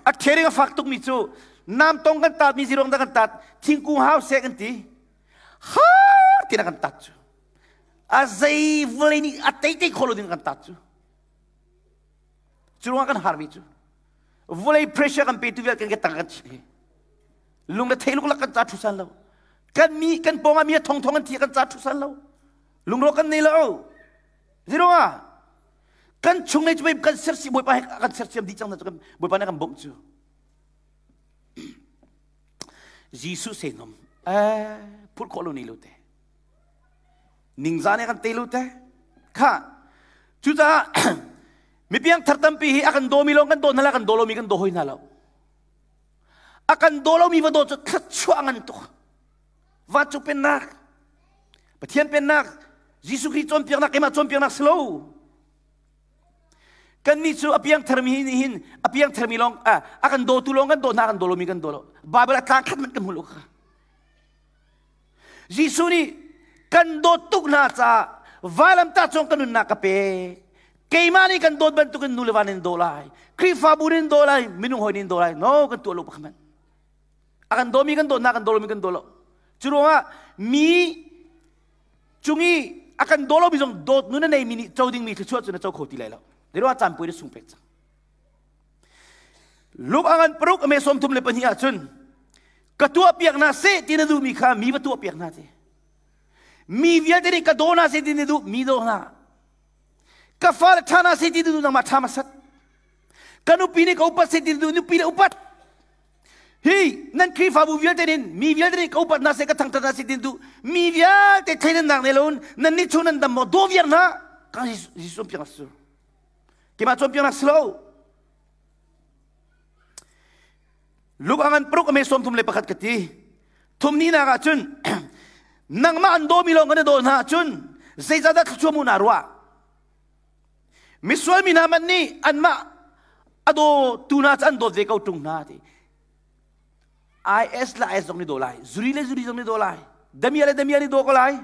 S1: A training a fak tukmi cu nam tong kan tat mi zirong dah kan tat thingkung hau seh kan ti. Har tina kan tat cu. A zei vawlei nih a tei tei kho lo ding kan tat cu. Cu ruangah kan harmi cu. Vawlei pressure kan pe tu vial kan ke tang kan chih. Lung le thei luklak kan ca thu san lo. Kan mi kan pawng ah mi a thong thong an thi kan ca thu san lo. Lungrawk kan nei lo. Ziruangah kan chung lei cu kan sersi Bawipa he kan sersiam dih cang na cu kan Bawipa nih kan bawmh cu. Jesuh se nom eh phurh khawh lo ni lo te. Ningzah nih kan te lo te. Kha cucaah mipiang thar tampi hi a kan dawmi lawng kan daw hna la kan daw lomi kan daw hoi hna lo. A kan daw lomi va daw cu thluachuah ngan tuk. Vancung pennak, Pathian pennak, Jesuh Khrih cawnpiaknak, keimah cawnpiaknak si lo. Kannih cu a piangtharmi nih hin a piangtharmi lawng a kan dawtu lawng kan daw hna, kan daw lomi kan daw lo. Bible ah tlang khat hmanh kan hmu lo kha. Jesuh nih kan dawt tuk hna caah vailamtah cung ka nunnak ka pek. Keimah nih kan dawt bantukin nu le va nin daw lai, Khrihfabu nin daw lai, minung hawi nin daw lai. No, kan tuah lo pakhat hmanh. A kan dawmi kan dawt hna, kan daw lomi kan daw lo. Cu ruangah mi cung i a kan daw lomi zong dawt nun a neimi nih co dingmi thluachuah cu na co kho ti lai lo. Zeiruangah caan puai na sung pek cang. Luke a ngan paruk a me 32 ahcun ka tuah piak hna seh ti na duhmi kha mi va tuah piak hna ti. Mi vialte nih ka daw hna seh ti na duh mi daw hna. Ka fale ṭha hna seh ti na duh nangmah ṭha hmasat. Ka nupi nih ka upat seh ti na duh nupi le upat. Hi nan Khrihfabu vialte nin mi vialte nih ka upat hna seh ka thangṭhat hna seh ti duh mi vialte thleidannak nei loin nan nih chung nan dam maw daw viar hna ka Jesuh cawnpiak su keimah cawnpiaknak si lo Luke angan paruk ame 31 ka ti thum ni nak ah cun nangmah an dawmi lawng kan i daw hna ahcun zeicahdah thluachuah mu na ruah Misual mi hna hmanh nih anmah a dawtu hna cu an dawt ve ko ṭung hna ti. IS le IS zong nih daw lai, zuri le zuri zong nih daw lai, damia le damia nih daw ko lai.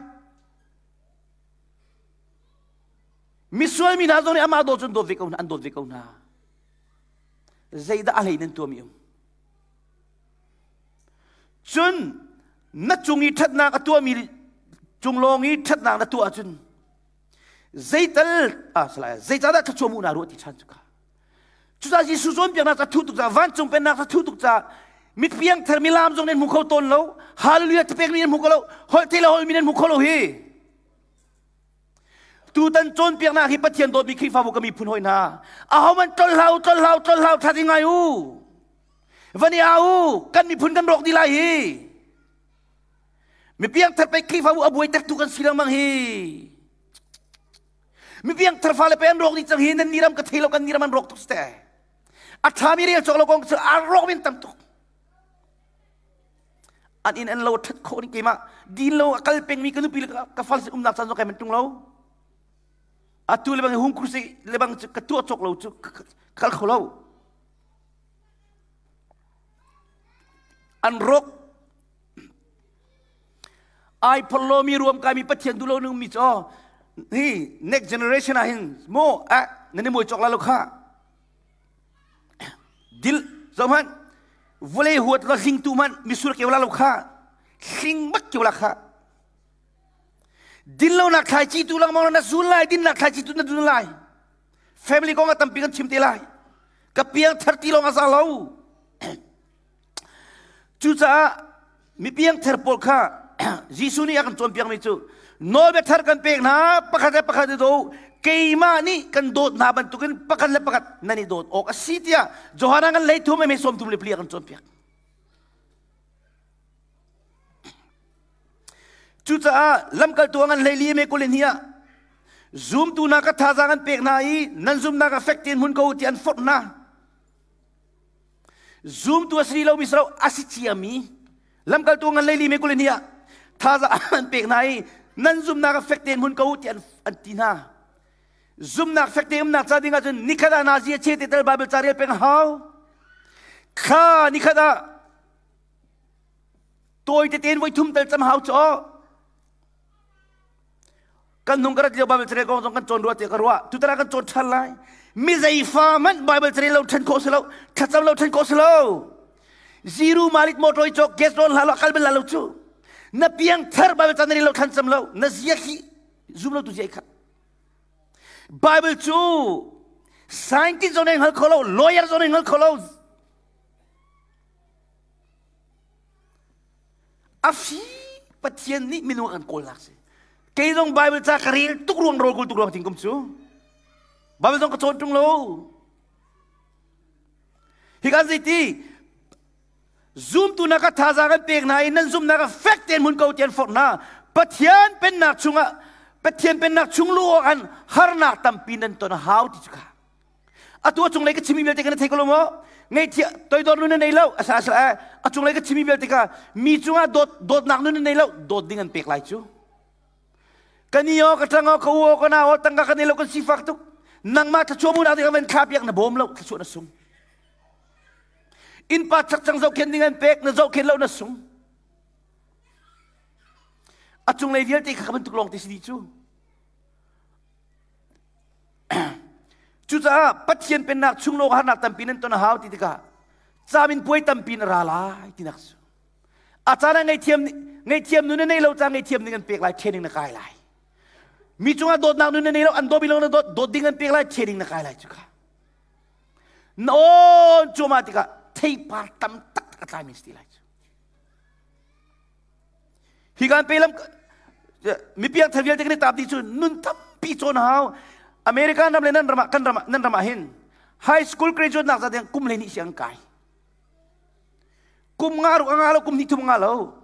S1: Misual mi hna zong nih amah dawt cun dawt ve ko hna, an dawt ve ko hna. Zeidah a hlei nan tuahmi um? Cun na cung i ṭhatnak a tuahmi cung lawng i ṭhatnak na tuah ahcun Zeital ah salai zeicahdah thluachuah mu na ruah ti ṭhan cu kha. Cucaah Jesuh cawnpiaknak ca thu tuk ca vancung pennak ca thu tuk ca mitpiang thar milam zong nan hmu kho tawn lo hallelujah tipek mi nan hmu kho lo holh te le holh mi nan hmu kho lo hi tutan cawnpiaknak hi Pathian dawtmi Khrihfabu ka miphun hawi hna ahoman tlol hlau tlol hlau tlol hlau ṭhat i ngai u van i au kan miphun kan rawk dih lai hi Mi piangthar pei Khrihfabu a buaitertu kan si lengmang hi. Mi piangthar fale pei an rawk dih cang hi nan ni ram ka thei lo kan ni ram an rawk tuk ste. A ṭhami rel cawk lo kong cu a rawk min tam tuk. An inn an lo ṭhat khawh ni keimah din lo a kal pengmi ka nupi le ka fal sin umnak caan zong kai man ṭung lo. Atu le bang hung krusi le bang cu ka tuah cawk lo cu kal kho lo. An rawk Ai phorlomi ruamkaimi Pathian duh lo nungmi cu hi next generation ah hin mu eh nan i muai cawk la lo kha dil zohhmanh vawlei huat lo hlingtu hmanh misur keu la lo kha hling bak keu la kha din lonak thlaici tu lengmang na zul lai dinnak thlaici tu na zul lai family kong ah tampi kan chim te lai ka piang thar ti lawng a za lo Cucaah mipiangthar pawl kha Jesuh nih a kan cawnpiakmi cu nawlbia thar kan pek hna pakhat le pakhat i daw keimah nih kan dawt hna bantukin pakhat le pakhat nan i dawt awk a si tiah Johan ah kan lei thum mei 34 a kan cawnpiak. Cucaah lamkaltu ah ngan 14 me 22 ah zumtu hna ka thazaang an pek hna i nan zumnak ah fek tein hmun ko u ti an forh hna. Zumtu a si lo mi si lo a si ciami lamkaltu ngan leili me kulin hi ah thaza an pek hna i nan zumnak a fek tein hmun ko ti an ti hna. Zumnak fek te umnak ca ding ahcun nikhat ah nazi a che te tel Bible ca rel peng hau. Kha nikhat ah tawi tete in voi thum tel cam hau cu Kan nung ka rat lio Bible carel kong zong kan cawn rua tiah ka ruah. Tutan ah kan cawn ṭhan lai. Mi zeifa hmanh Bible carel lo ṭhen khawh si lo, thlacam lo ṭhen khawh si lo. Ziru malit motor i cawk gas rawn hlah lo kal bel la lo cu. Na piang thar Bible ca na rel lo thlan cam lo. Na zia khi zum lo tu zia i khat. Bible cu scientist zong nih hngal kho lo, lawyer zong nih hngal kho lo. A fi Pathian nih minung a kan kawlnak si. Kei zong Bible ca ka rel tuk ruang rawl kul tuk ruang tingkum cu. Bible zong ka cawn ṭung lo. Hi kan zeiti zumtu na ka thazaang kan pek hna i nan zumnak a fek tein hmun ko tian forh hna. Pathian pennak chungah Pathian pennak chung lu awk an harnak tampi nan ton a hau ti cu kha. Atu a cunglei ka chimi vialte kan thei ko lo maw? Ngaihchia toidor nun na nei lo asa asa eh a cunglei ka chimi vialte ka mi cungah dawt dawtnak nun na nei lo dawt ding an pek lai cu. Ka ni o ka tang o ka u o ka na o tangka ka nei lo kan sifak tuk. Nangmah thluachuah mu nak ding van thla piak na bawm lo thluachuah na sung. Innpa chakchang zohkhen ding an pek na zohkhen lo na sung. A cunglei vialte kha ka bantuk lawng te si di cu. Cucaah Pathian pennak chung lawng harnak tampi nan ton a hau ti tikah camin puai tampi na ra lai tinak cu. A caan ah ngaihthiam ngaihthiam nun na nei lo ca ngaihthiam ding an pek lai training na kai lai. Mi cungah dawtnak nun na nei lo an dawmi lawng na dawt dawt ding an pek lai training na kai lai cu kha. Na awn cuahmah tikah theipar tam taktak a tlaimi si ti lai cu. Hi kan pe lam mi piangthar vialte kan i taap dih cu nun tampi cawn hau. American ram le nan ram ah kan ram ah nan ram ah hin high school graduate nak za ding kum 12 siang kai. Kum nga ruk nga lo kum hnih thum nga lo.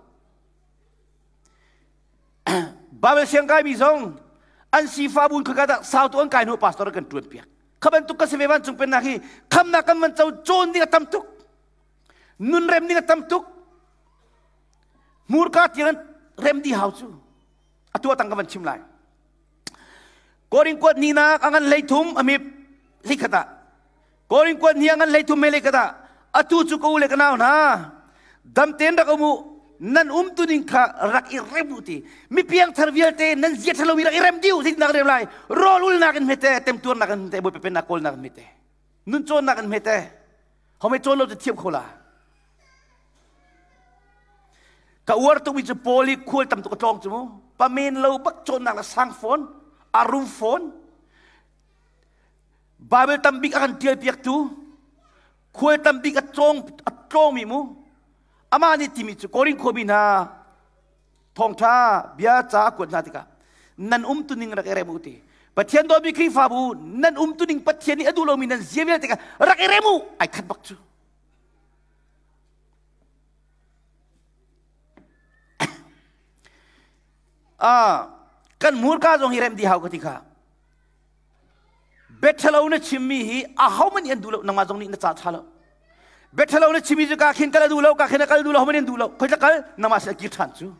S1: Bible siang kai mi zong an sifa bun khaka dah sau tu an kai hnu pastor kan tuan piak. Kha bantuk ka si ve vancung pennak hi khamnak kan van co cawn ding a tam tuk. Nun rem ding a tam tuk. Hmurka tiang rem di hau cu. Atu atang ka van chim lai. Korin kuat ni nak a ngan 30 a mip hleikhat ah. Korin kuat ni a ngan 33 me hleikhat ah. Atu cu ka u le ka nau hna. Dam tein rak um u. Nan um tu ning kha rak i rem u ti. Mi piangthar vialte nan zia ṭhalo mi rak i rem diu zeitindah ka rem lai. Rawl ulnak in hmete, temtuarnak in hmete, Bawipa pennak kawlnak in hmete. Nun cawnnak in hmete. Home cawn lo cu thiam kho la. Ka uar tukmi cu Paul i khual tam tuk a tlawng cu mu. Pamen lo bak cawnnak le sang fawn, a rum fawn. Bible tambik a kan tial piaktu, khual tambik a tlawng a tlawngmi mu. Amah nih timi cu Korin khuami hna thawngṭha bia ca a kuat hna tikah nan umtuning rak i rem u ti. Pathian dawtmi Khrihfabu nan umtuning Pathian nih a duh lomi nan zia vialte kha rak i rem u ai khat bak cu. Ah, kan hmurka zong hi rem dih hau ka ti kha. Biaṭhalo na chimmi hi ahohmanh nih an duh lo, nangmah zong nih na ca ṭha lo. Biaṭhalo na chimmi cu ka khin kal a duh lo, ka khin a kal duh lo, ahohmanh nih an duh lo. Khoi kal, nangmah sin a kir ṭhan cu.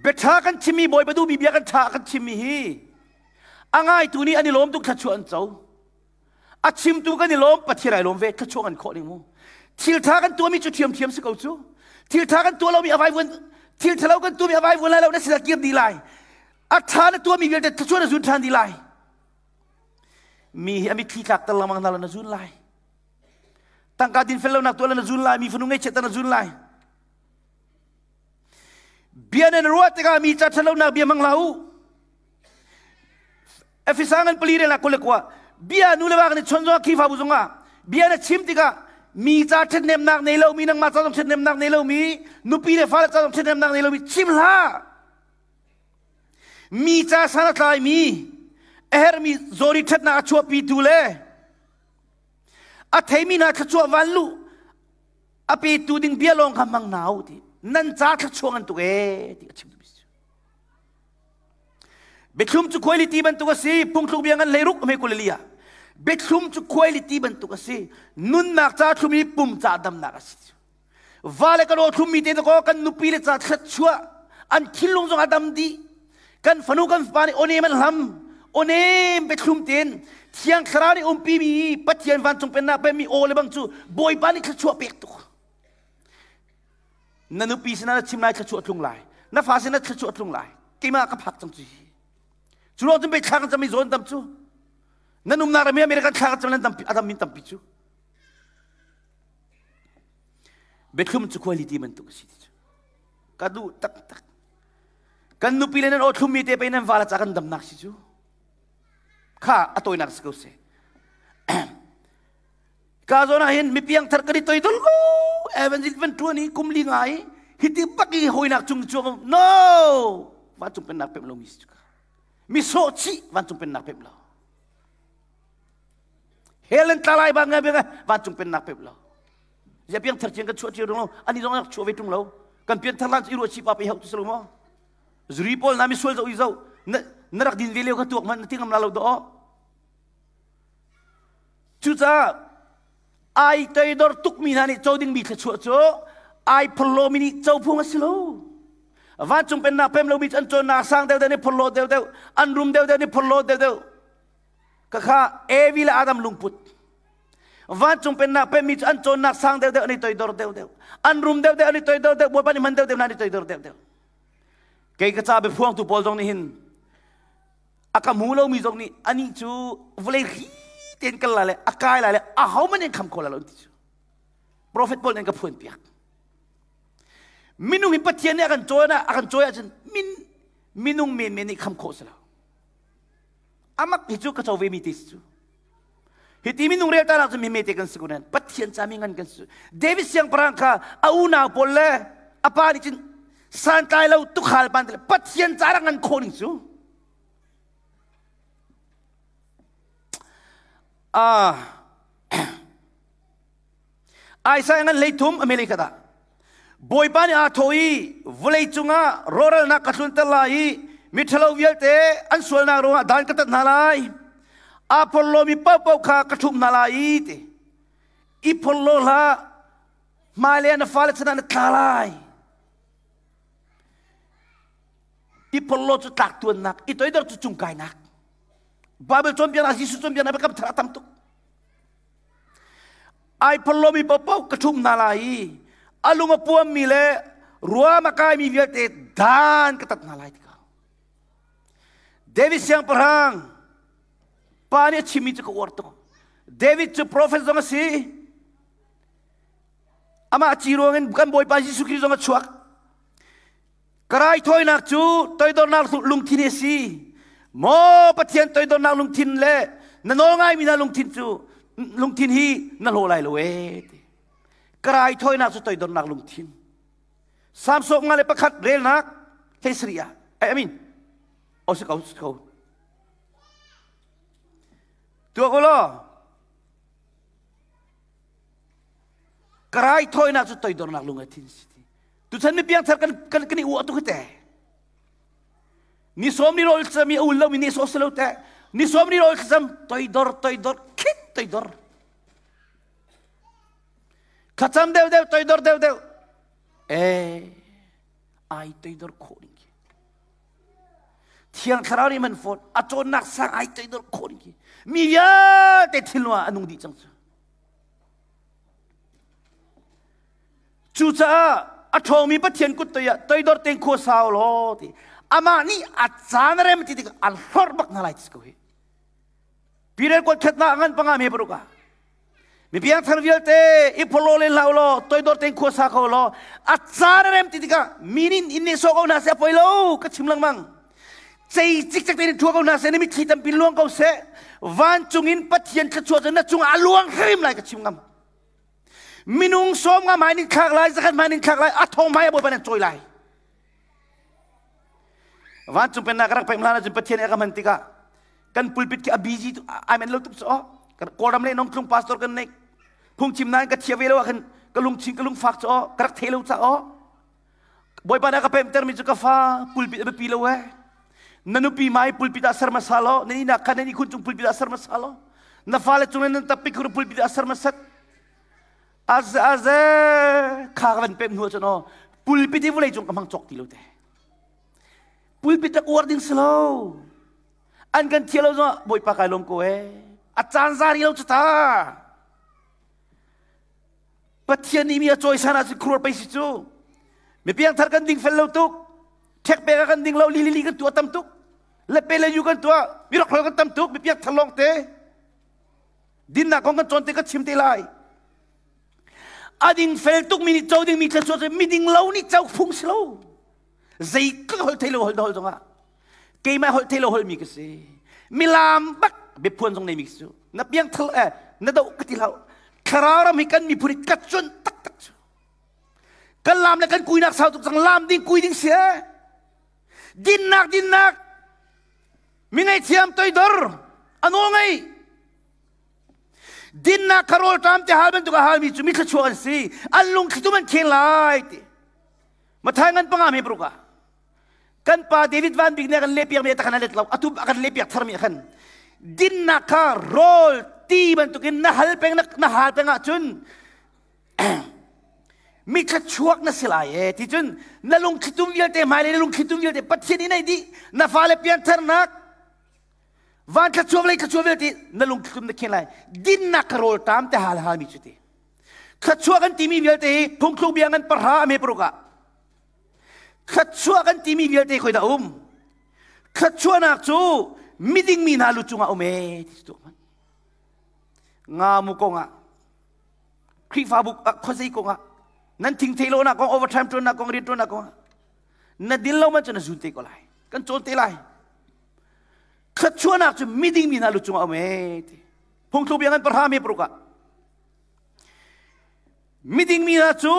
S1: Biaṭha kan chimmi Bawipa duhmi bia kan ṭha kan chimmi hi a ngaitu nih an i lawm tuk thluachuah an co. A chimtu kan i lawm, Pathian ai lawm ve, thluachuah kan khawh ning mu. Thil ṭha kan tuahmi cu ṭhiamṭhiam si ko cu. Thil ṭha kan tuah lomi a vaivuan, thil ṭhalo kan tuahmi a vaivuan lai lo, na sinah kir dih lai. A ṭha na tuahmi vialte thluachuah na zun ṭhan dih lai. Mi hi a mitthli tlak ter lengmang hna lo na zun lai. Tangka dinfel lonak tuah le na zun lai, mi fanu ngaihchiat na zun lai. Bia nan ruah tikah mi ca ṭhatlonak bia hmang hlah u. Efesa ngan pali rel ah 21 bia nu le va kan i chon zongah Khrihfabu zongah bia na chim tikah mi ca ṭhathnemnak nei lomi nangmah ca zong ṭhathnemnak nei lomi nupi le fale ca zong ṭhathnemnak nei lomi chim hlah. Mi ca san a tlaimi a herhmi zawri ṭhatnak a chuahpitu le a theimi hna thluachuah van luh a petu ding bia lawng kha hmang hna u ti nan ca thluachuah ngan tuk ee ti a chim duhmi si. Biathlum cu khuailiti bantuk a si, phungthluk bia ngan 16 hme 24 ah. Biathlum cu khuailiti bantuk a si. Nunnak ca thlum i pum ca damnak a si. Va le kan aw thlummi te kaw kan nupi le ca thluachuah an thinlung zong a dam dih. Kan fanu kan fapa nih awnem an hlam. Awnem biathlum tein Thiang Thlarau nih umpimi Pathian vancung pennak pemi aw le bang cu Bawipa nih thluachuah pek tuk. Na nupi sinah na chim lai thluachuah tlung lai. Na fa sinah thluachuah tlung lai. Keimah ka phak cang cu hi. Cu ruang cun pei thla kan cam i zawn tam cu. Nan umnak ram i American thla kan cam lan tampi adam min tampi cu. Biathlum cu quality bantuk a si ti cu. Ka duh taktak. Kan nupi le nan aw thlummi te pei nan vala ca kan damnak si cu. Kha a tawinak si ko seh. Ka zawn ah hin mipiang thar kan i toi dul ko. Evangelist van tuan i kum li ngai hiti bak i hawinak cung chuak no vancung pennak pem lo mi si cu mi sawh chih vancung pennak pem lo hell an tla lai ba ngai bia vancung pennak pem lo zia piang thar chiang kan chuah cio lo ani zong rak chuah ve tung lo kan pian thar lan i ruah chi pa pe hau tu salo mo zuri pawl na mi sual zo i zo na rak din ve leo kha tuak man na tingam la lo do Cucaah ai toidor tukmi hna nih co dingmi thluachuah cu ai phorhlawmi nih co phung a si lo. Vancung pennak pem lomi cu an cawnnak sang deuhdeuh nih phorhlaw deuhdeuh, an rum deuhdeuh nih phorhlaw deuhdeuh. Khakha Evi le Adam lungput. Vancung pennak pemmi cu an cawnnak sang deuhdeuh an i toidor deuhdeuh. An rum deuhdeuh an i toidor deuh, Bawipa nih hman deuhdeuh hna an i toidor deuhdeuh. Kei ka ca biaphuangtu pawl zong nih hin a ka hmu lomi zong nih anih cu vawlei hri tein kal lai le a kai lai le ahohmanh in kham kho lai lo an ti cu profet pawl nih an ka phuan piak minung hi Pathian nih a kan cawi a kan cawi ahcun min minung menmen nih kham khawh si lo amak hi cu ka co ve mi te si cu hi ti minung rel ta cu mi mete kan si ko nain Pathian ca mi ngan kan si David siangpahrang kha a unau pawl le a pa nih cun santlai lo tukhal ban Pathian ca rak ngan khawh ning cu ah Isaiah ngan 33 a mele kata Bawipa nih aa thaw i vawlei cungah rawhralnak ka tlunter lai i miṭhalo vialte an sualnak ruangah dan ka tat hna lai. Aa porhlawmi paohpaoh kha ka ṭhumh hna lai i ti. I porhlaw hlah, hmailei ah na fale chan ah na tla lai. I porhlaw cu tlak tuannak, i toidor cu cungkainak. Bible cawnpiaknak, Jesuh cawnpiaknak biakam thar a tam tuk. Ai phorhlawmi paohpaoh ka ṭhum hna lai i a lung a puammi le ruam a kaimi vialte dan ka tat hna lai ti ko. David siangpahrang pa nih a chimmi cu ka uar tuk. David cu profet zong a si. Amah ci ruangin kan Bawipa Jesuh Khrih zong a chuak. Ka raithawinak cu toidornak lungthin hi a si. Maw Pathian toidornak lungthin le na nawl ngaimi hna lungthin cu lungthin hi na hlaw lai lo ee ti. Ka raithawinak cu toidornak lungthin. Salm 51 relnak hlei sarih ah. I mean, o si ko, si ko. Tuah ko law. Ka raithawinak cu toidornak lungthin si ti. Tuchan mi piangthar kan kan kan i uah tuk hi te. Ni sawm ni rawl thlacam i a ul lomi nih sawh si lo te. Ni sawm ni rawl thlacam toidor toidor khin toidor. Thlacam deuh deuh toidor deuh deuh. Eh ai toidor khawh ning khi. Thiang thlarau nih man fawn a cawnnak sang ai toidor khawh ning khi. Mi vialte thinlung ah a nung dih cang cu. Cucaah a ṭhawngmi Pathian kut toi ah toidor tein khua sau law ti amah nih a caan a rem ti tikah an hlorh bak hna lai ti ko hi. Peter kuat khatnak ngan panga me paruk ah mi piangthar vialte i pholo len hlah law toidor tein khua sa ko law a caan a rem ti tikah mi nih in nih sawh ko hna seh a poi lo ka chim lengmang cei cikcek tein thua ko hna seh na mitthli tampi luang ko seh vancung in Pathian thluachuah cu na cungah a luang hrim lai ka chim ngam Minung 50 hmai nin thlak lai, 100 hmai nin thlak lai, a thong hmai a Bawipa nan cawi lai. Vancung pennak ka rak pek hlan ahcun Pathian nih a ka hman tikah kan pulpit khi a busy ai men lo tuk cu aw. Kawlram le nongtlung pastor kan neih. Phungchim nain ka thia ve lo ah khan ka lungchin ka lungfak cu aw, ka rak thei lo ca aw. Bawipa nih a ka pemtermi cu ka fa pulpit a biapi lo eh. Na nupi mai pulpit ah ser hmasa law, na ihnak kha nan ihkhun cung pulpit ah ser hmasa law. Na fale cung in nan tappi khur pulpit a ser masat. Aze aze kha ka van pem hnu cun aw pulpit hi vulei cung ka hmang cawk ti lo te. Pulpit tak uar ding si lo. An kan thial lo zong Bawipa kai lawm ko ee. A caan zari lo cu ta. Pathian nih mi a cawisan ahcun khuruar pei si cu. Mi piangthar kan ding fel lo tuk. Ṭhek pek ah kan ding lo, li li li kan tuah tam tuk. Le pe le yu kan tuah, mi rokhol kan tam tuk, mi piangthar lawng te. Dinnak kong kan cawn te kan chim te lai. A ding fel tuk mi nih co ding mi thluachuah cu miding lo nih co phung si lo. Zei ka holh thei lo holh holh zongah keimah holh thei lo holh mi ka si. Milam bak biaphuan zong nei mi ka si. Na piang thal eh na do ka ti hlau. Thlarau ram hi kan miphun hi ka cuan taktak cu. Kan lam le kan kuinak sau tuk cang lam ding kui ding si eh. Dinnak dinnak mi ngaihthiam toidor a nawl ngei dinnak kha rawlṭam te hal bantuk a halmi cu mi thluachuak an si an lungthlitum an kheng lai ti Mathai ngan panga me paruk ah kan pa David Van Bik nih a kan lehpiak mi a kan let lo atu a kan lehpiak thar mi khan dinnak kha rawl ti bantukin na hal peng na hal peng ahcun mi thluachuak na si lai e ti cun na lungthlitum vialte hmailei na lungthlitum vialte Pathian in ei dih na fale piantharnak van thluachuak lei thluachuak vialte na lungthlitum na khen lai dinnak ka rawl tam te hal hal mi cu ti thluachuah kan timi vialte hi phungthluk bia ngan pahra ame paruk ah thluachuah kan timi vialte khoi dah um thluachuahnak cu miding mi hna lu cungah um e ti tu nga mu kong ah Khrihfabu khuazei kong ah nan thing thei lo nak kong overtime tuan nak kong rian tuan nak kong na din lo man cu na zun te ko lai kan cawn te lai thluachuahnak cu miding mi hna lu cungah um e ti phungthluk bia ngan pahra me paruk ah miding mi hna cu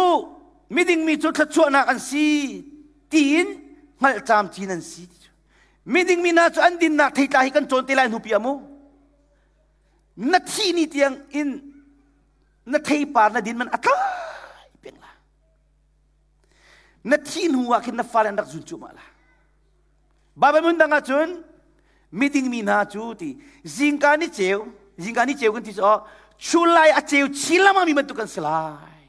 S1: miding mi cu thluachuahnak an si tiin hngalh camcin an si miding mi hna cu an dinnak theitla hi kan cawn te lai hnu pi amu na thih ni tiang in na theipar na din man a tlai peng la na thih hnu ah khin na fale an rak zun cuahmah la Bible mun dang ah cun miding mi hna cu ti zingka ni ceu zingka ni ceu kan ti cu chulai a ceu chin lama mi bantuk kan si lai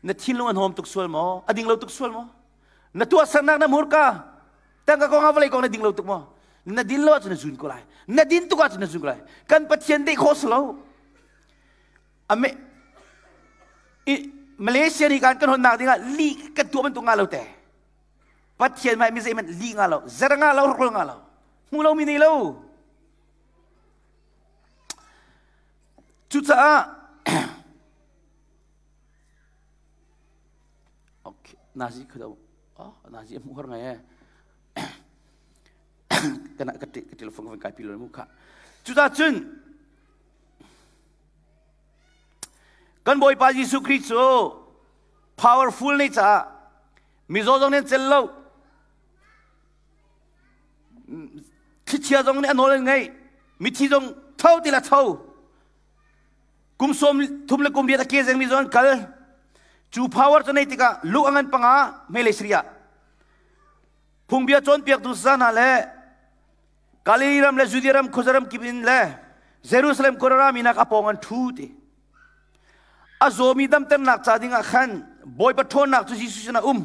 S1: na thinlung an hom tuk sual maw a ding lo tuk sual maw na tuahsernak na hmurka tangka kong ah vawlei kong na ding lo tuk maw na din lo ahcun na zun ko lai na din tuk ahcun na zun ko lai kan pathian deh khawh si lo ame Malaysia nih kan kan honnak dingah li kan tuah bantuk nga lo te pathian mai mi zeihmanh li nga lo zer nga lo rol nga lo hmu lo mi nei lo cucaah okay nazi khado oh nazi mu har ngai kana ka ka telephone ka kai pi lo mu kha cuta cun kan bawipa Jesuh Khrih cu powerful nei caah mizaw zong nih an cel lo thlichia zong nih a nawl an ngei mithi zong tho ti la tho kum sawm thum le kum riat a ke zengmi zong an kal cu power cu nei tikah lu a ngan panga hmeilei Syria phungbia cawnpiaktu sa hna le Galilee ram le Judea ram khuaza ram kip in le Jerusalem khua rami nak a pawng an ṭhu ti a zawmi damternak ca dingah khan Bawipa ṭhawnnak cu Jesuh sinah um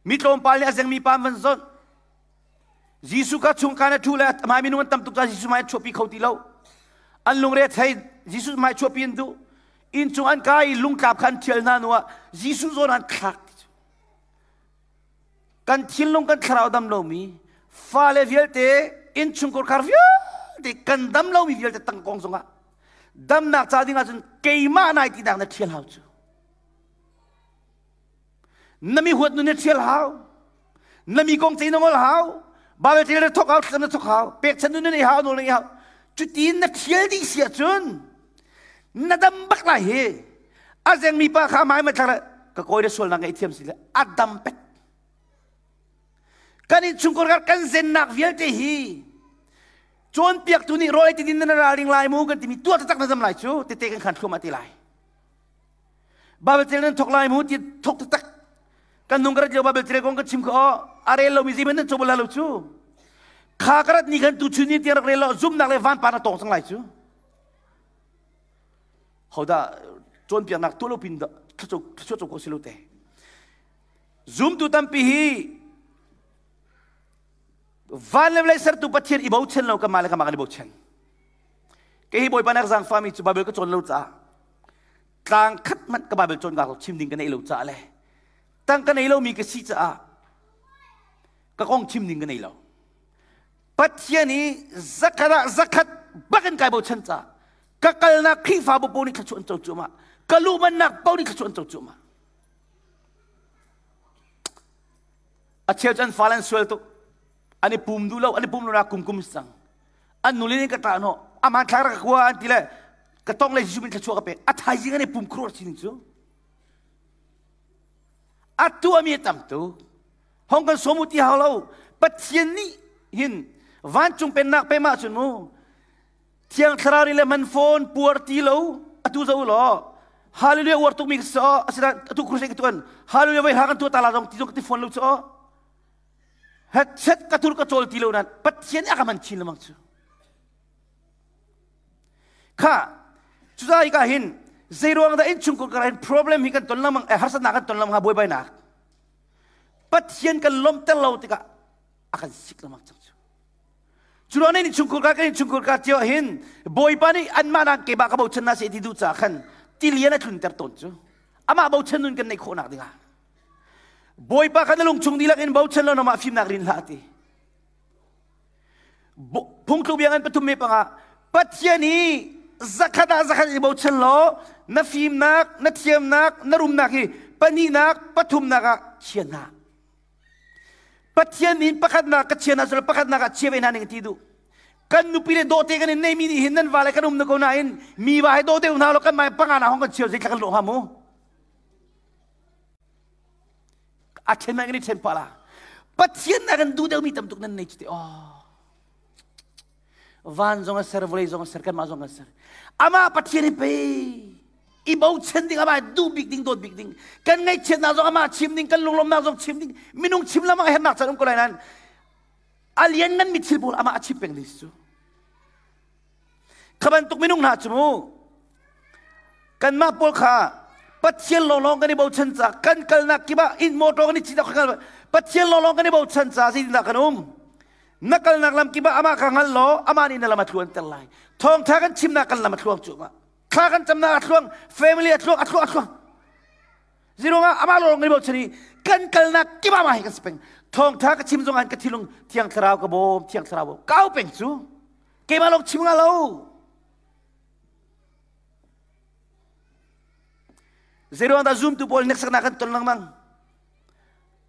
S1: mi tlawmpal nih a zengmi pa an van zonh Jesuh kha chungkhan a ṭhu le a minung an tam tuk caah Jesuh hmai an chuahpi kho ti lo. An lungre a thei. Jesuh hmai chuahpi an duh. Inn cung an kai i lungtlap kha an ṭhial hna hnuah Jesuh zawn an thlak. Kan thinlung kan thlarau dam lomi fale vialte innchungkhar khar vialte kan dam lomi vialte tangkong zongah damnak ca ding ahcun keimah nai tinak na ṭhial hau cu. Na mi huat nun na ṭhial hau. Na mi kong ceih na ngol hau. Bible ṭial na thok hau, thlacam na thok hau. Pekchanh nun na nei hau, nawl na ngei hau. Cutin na ṭhial dih si ahcun na dam bak lai hi. A zengmi pa kha mai ma thlak ka kawi le sualnak ngaihthiam si le a dam pek. Kan innchungkhar kan zennak vialte hi cawnpiaktu nih rawl ei ti din na ralring lai mu kan timi tuah taktak na zam lai cu tete kan khan thluahmah ti lai. Bible tel nan thok lai mu ti thok taktak kan nung ka rat lio Bible tel kong kan chim kho a rel lomi zeihmanh nan cobo la lo cu. Kha ka rat ni khan tu chun ni tiang rak rel lo zumnak le vanpa na tong cang lai cu. Hodah cawnpiaknak tuah lo pin thluachuah co ko si lo te. Zumtu tampi hi van le vawlei sertu Pathian i bochan lo kanmah le kanmah kan i bochan. Kei hi Bawipa nih a ka zaangfahmi cu Baibal ka cawn lo caah tlang khat hmanh ka Baibal cawn lo chim ding ka neih lo caah le tang ka nei lomi ka si caah ka kong chim ding ka nei lo. Pathian i zakhat ah zakhat bakin kai bochan caah ka kalnak Khrihfabu paoh nih thluachuah an co cuahmah. Ka luhmannak paoh nih thluachuah an co cuahmah. A cheu cu an fale an sual tuk. An i pum duh lo, an i pum lo nak kum kum si cang. An nule nih ka ṭah hnawh. A hmanthlak rak ka kua an ti le ka tong le Jesuh min thluachuah ka pek. A thaizing an i pum khuruar sining cu. A tuahmi a tam tuk. Hong kan sawm u ti hau lo. Pathian nih hin vancung pennak pem ahcun mu Thiang Thlarau nih le man phone puar ti lo atu zo law Hallelujah uar tuk mi ka si asinain atu crusade ka tuan Hallelujah voi ha kan tuah ta la zong ti zong ka ti phone lo cu headset ka tur ka cawl ti lo nan Pathian a ka man chin lemang cu kha cucaah ka hin zeiruang dah innchungkhar ka hin problem hi kan ton lengmang eh, harsatnak kan ton lengmang ha buaibainak Pathian kan lawmhter lo tikah a kan sik lengmang cang cu Cu ruang nih chungkhur ka kan chungkhur ka cio hin Bawipa nih anmah nak keimah ka bochan na se ti duh ca khan tilian a tlunter tawn cu amah bochan nun kan neih khawhnak dingah Bawipa kha na lungchung dihlak in bochan lo namah fimnak rin hlah ti phungthluk bia ngan pathum me panga Pathian hi zakhat ah zakhat i bochan law na fimnak na thiamnak na rumnak hi pahnihnak pathumnak ah chia hna Pathian nih pakhatnak ka chia hna selaw pakhatnak ah chia ve hna ning ti duh. Kan nupi le dawte kan in neimi nih hin nan va le kan um na ko nain mi va he dawte um hna lo kan mai panga na hong kan chia zei thla kan lawh hnga mu. A then man kan i then pa la. Pathian na kan duh deuh mi tam tuk nan nei chu te oh. Van zong a ser vawlei zong a ser kanmah zong a ser. Amah Pathian hi pei i bochan ding amah duh bik ding dawt bik ding kan ngaihchiatnak zong amah chim ding kan lunglawmnak zong chim ding minung chim lamang a hernak caan um ko lai nain a lian ngan mi thil pawl amah a chim peng ding cu kha bantuk minung hna cu mu kanmah pawl kha Pathian lawnglawng kan i bochan ca kan kalnak kip ah inn motor kan i cit kan Pathian lawnglawng kan i bochan ca zeitindah kan um na kalnak lam kip ah amah ka hngal law amah nih na lam a tluanter lai thawngtha kan chimnak kan lam a thluang cu thla kan camnak a thluang family a thluang a thluang a thluang zirung ah amah lawng kan i bochan i kan kalnak kip ah mah hi kan si peng thawngtha ka chim zong ah ka thilung thiang thlarau ka bawm thiang thlarau bawm kau peng cu keimah lawng chim nga lo Zeiruang dah zumtu pawl hneksaknak kan ton lengmang?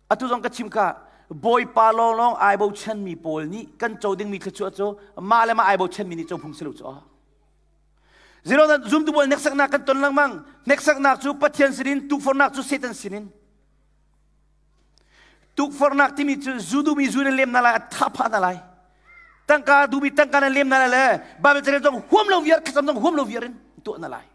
S1: Atu zong ka chim kha Bawipa lawnglawng ai bochanmi pawl nih kan co dingmi thluachuah cu mah le mah ai bochanmi nih co phung si lo cu. Zeiruang dah zumtu pawl hneksaknak kan ton lengmang? Hneksaknak cu Pathian sinin, tukforhnak cu Satan sinin. Tukforhnak timi cu zu duhmi zu na lem na lai, a tha phah na lai. Tangka duhmi tangka na lem na lai le Bible carel zong huam lo viar, thlacam zong huam lo viar in tuah na lai.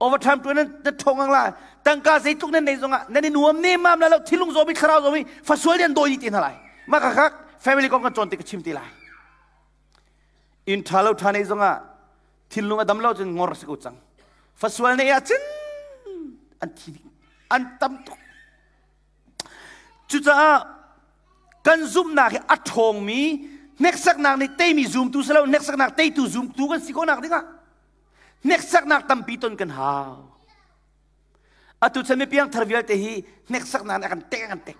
S1: Overtime tuan na thong ang la tangka zeitluk nan nei zongah nan i nuam ne mam la lo thilung zawmi thlarau zawmi fasual yan doi ti na lai ma ka khak family kong kan cawn te ka chim ti lai in tha lo tha nei zongah thinlung a dam lo cun ngor si ko cang fasual ne ah cun an thi an tam tuk cucaah kan zumhnak hi a ṭhawngmi hneksaknak nih teimi zumtu si lo hneksaknak teitu zumtu kan si khawhnak dingah hneksaknak tampi ton kan hau atu chan mi piangthar vialte hi hneksaknak nih a kan tek a kan tek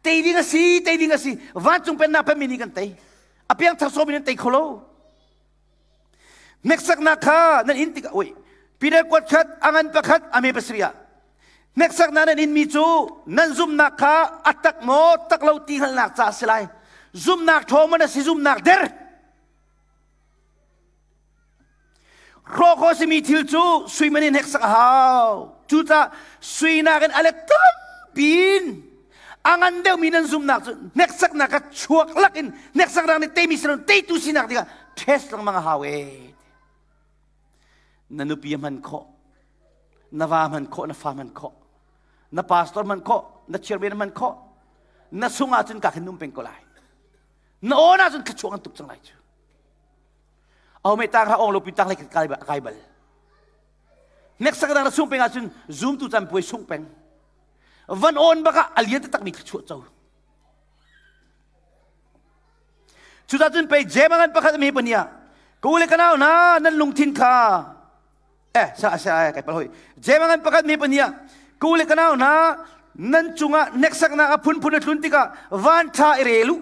S1: tei ding a si tei ding a si vancung pennak pemmi nih kan tei a piangthar sawmi nan tei kho lo Hneksaknak kha nan in tikah oi Peter kuat khat a ngan pakhat a me pasarih ah hneksaknak nan inmi cu nan zumhnak kha a tak maw tak lo ti hngalhnak caah a si lai. Zumhnak ṭhawng man a si zumhnak der. Hrawh khawh simi thil cu sui man in hneksak a hau. Cucaah sui nakin a let tampi in a ngan deuhmi nan zumhnak cu hneksaknak kha chuak lakin hneksaknak nih teimi si lo teitu sinak dingah test lengmang a hau ee. Na nupi a hman khawh, na va hman khawh, na fa hman khawh, na pastor hman khawh, na chairman hman khawh, na sungah cun ka khin um peng ko lai. Na awn ahcun thluachuah ngan tuk cang lai cu. Aho me tang ra ong lo pi tang lai kai kai bal. Hneksak dang na sung peng ahcun zoom tu cam puai sung peng. Van on baka alian taktak mi thluachuah co. Cucah cun pei Jemangan pakhat mi pania ka u le ka nau hna nan lungthin kha eh sa sa kai pal hoi Jemangan pakhat mi pania ka u le ka nau hna nan cungah hneksaknak a phunphun a tlun tikah van ṭha i rel u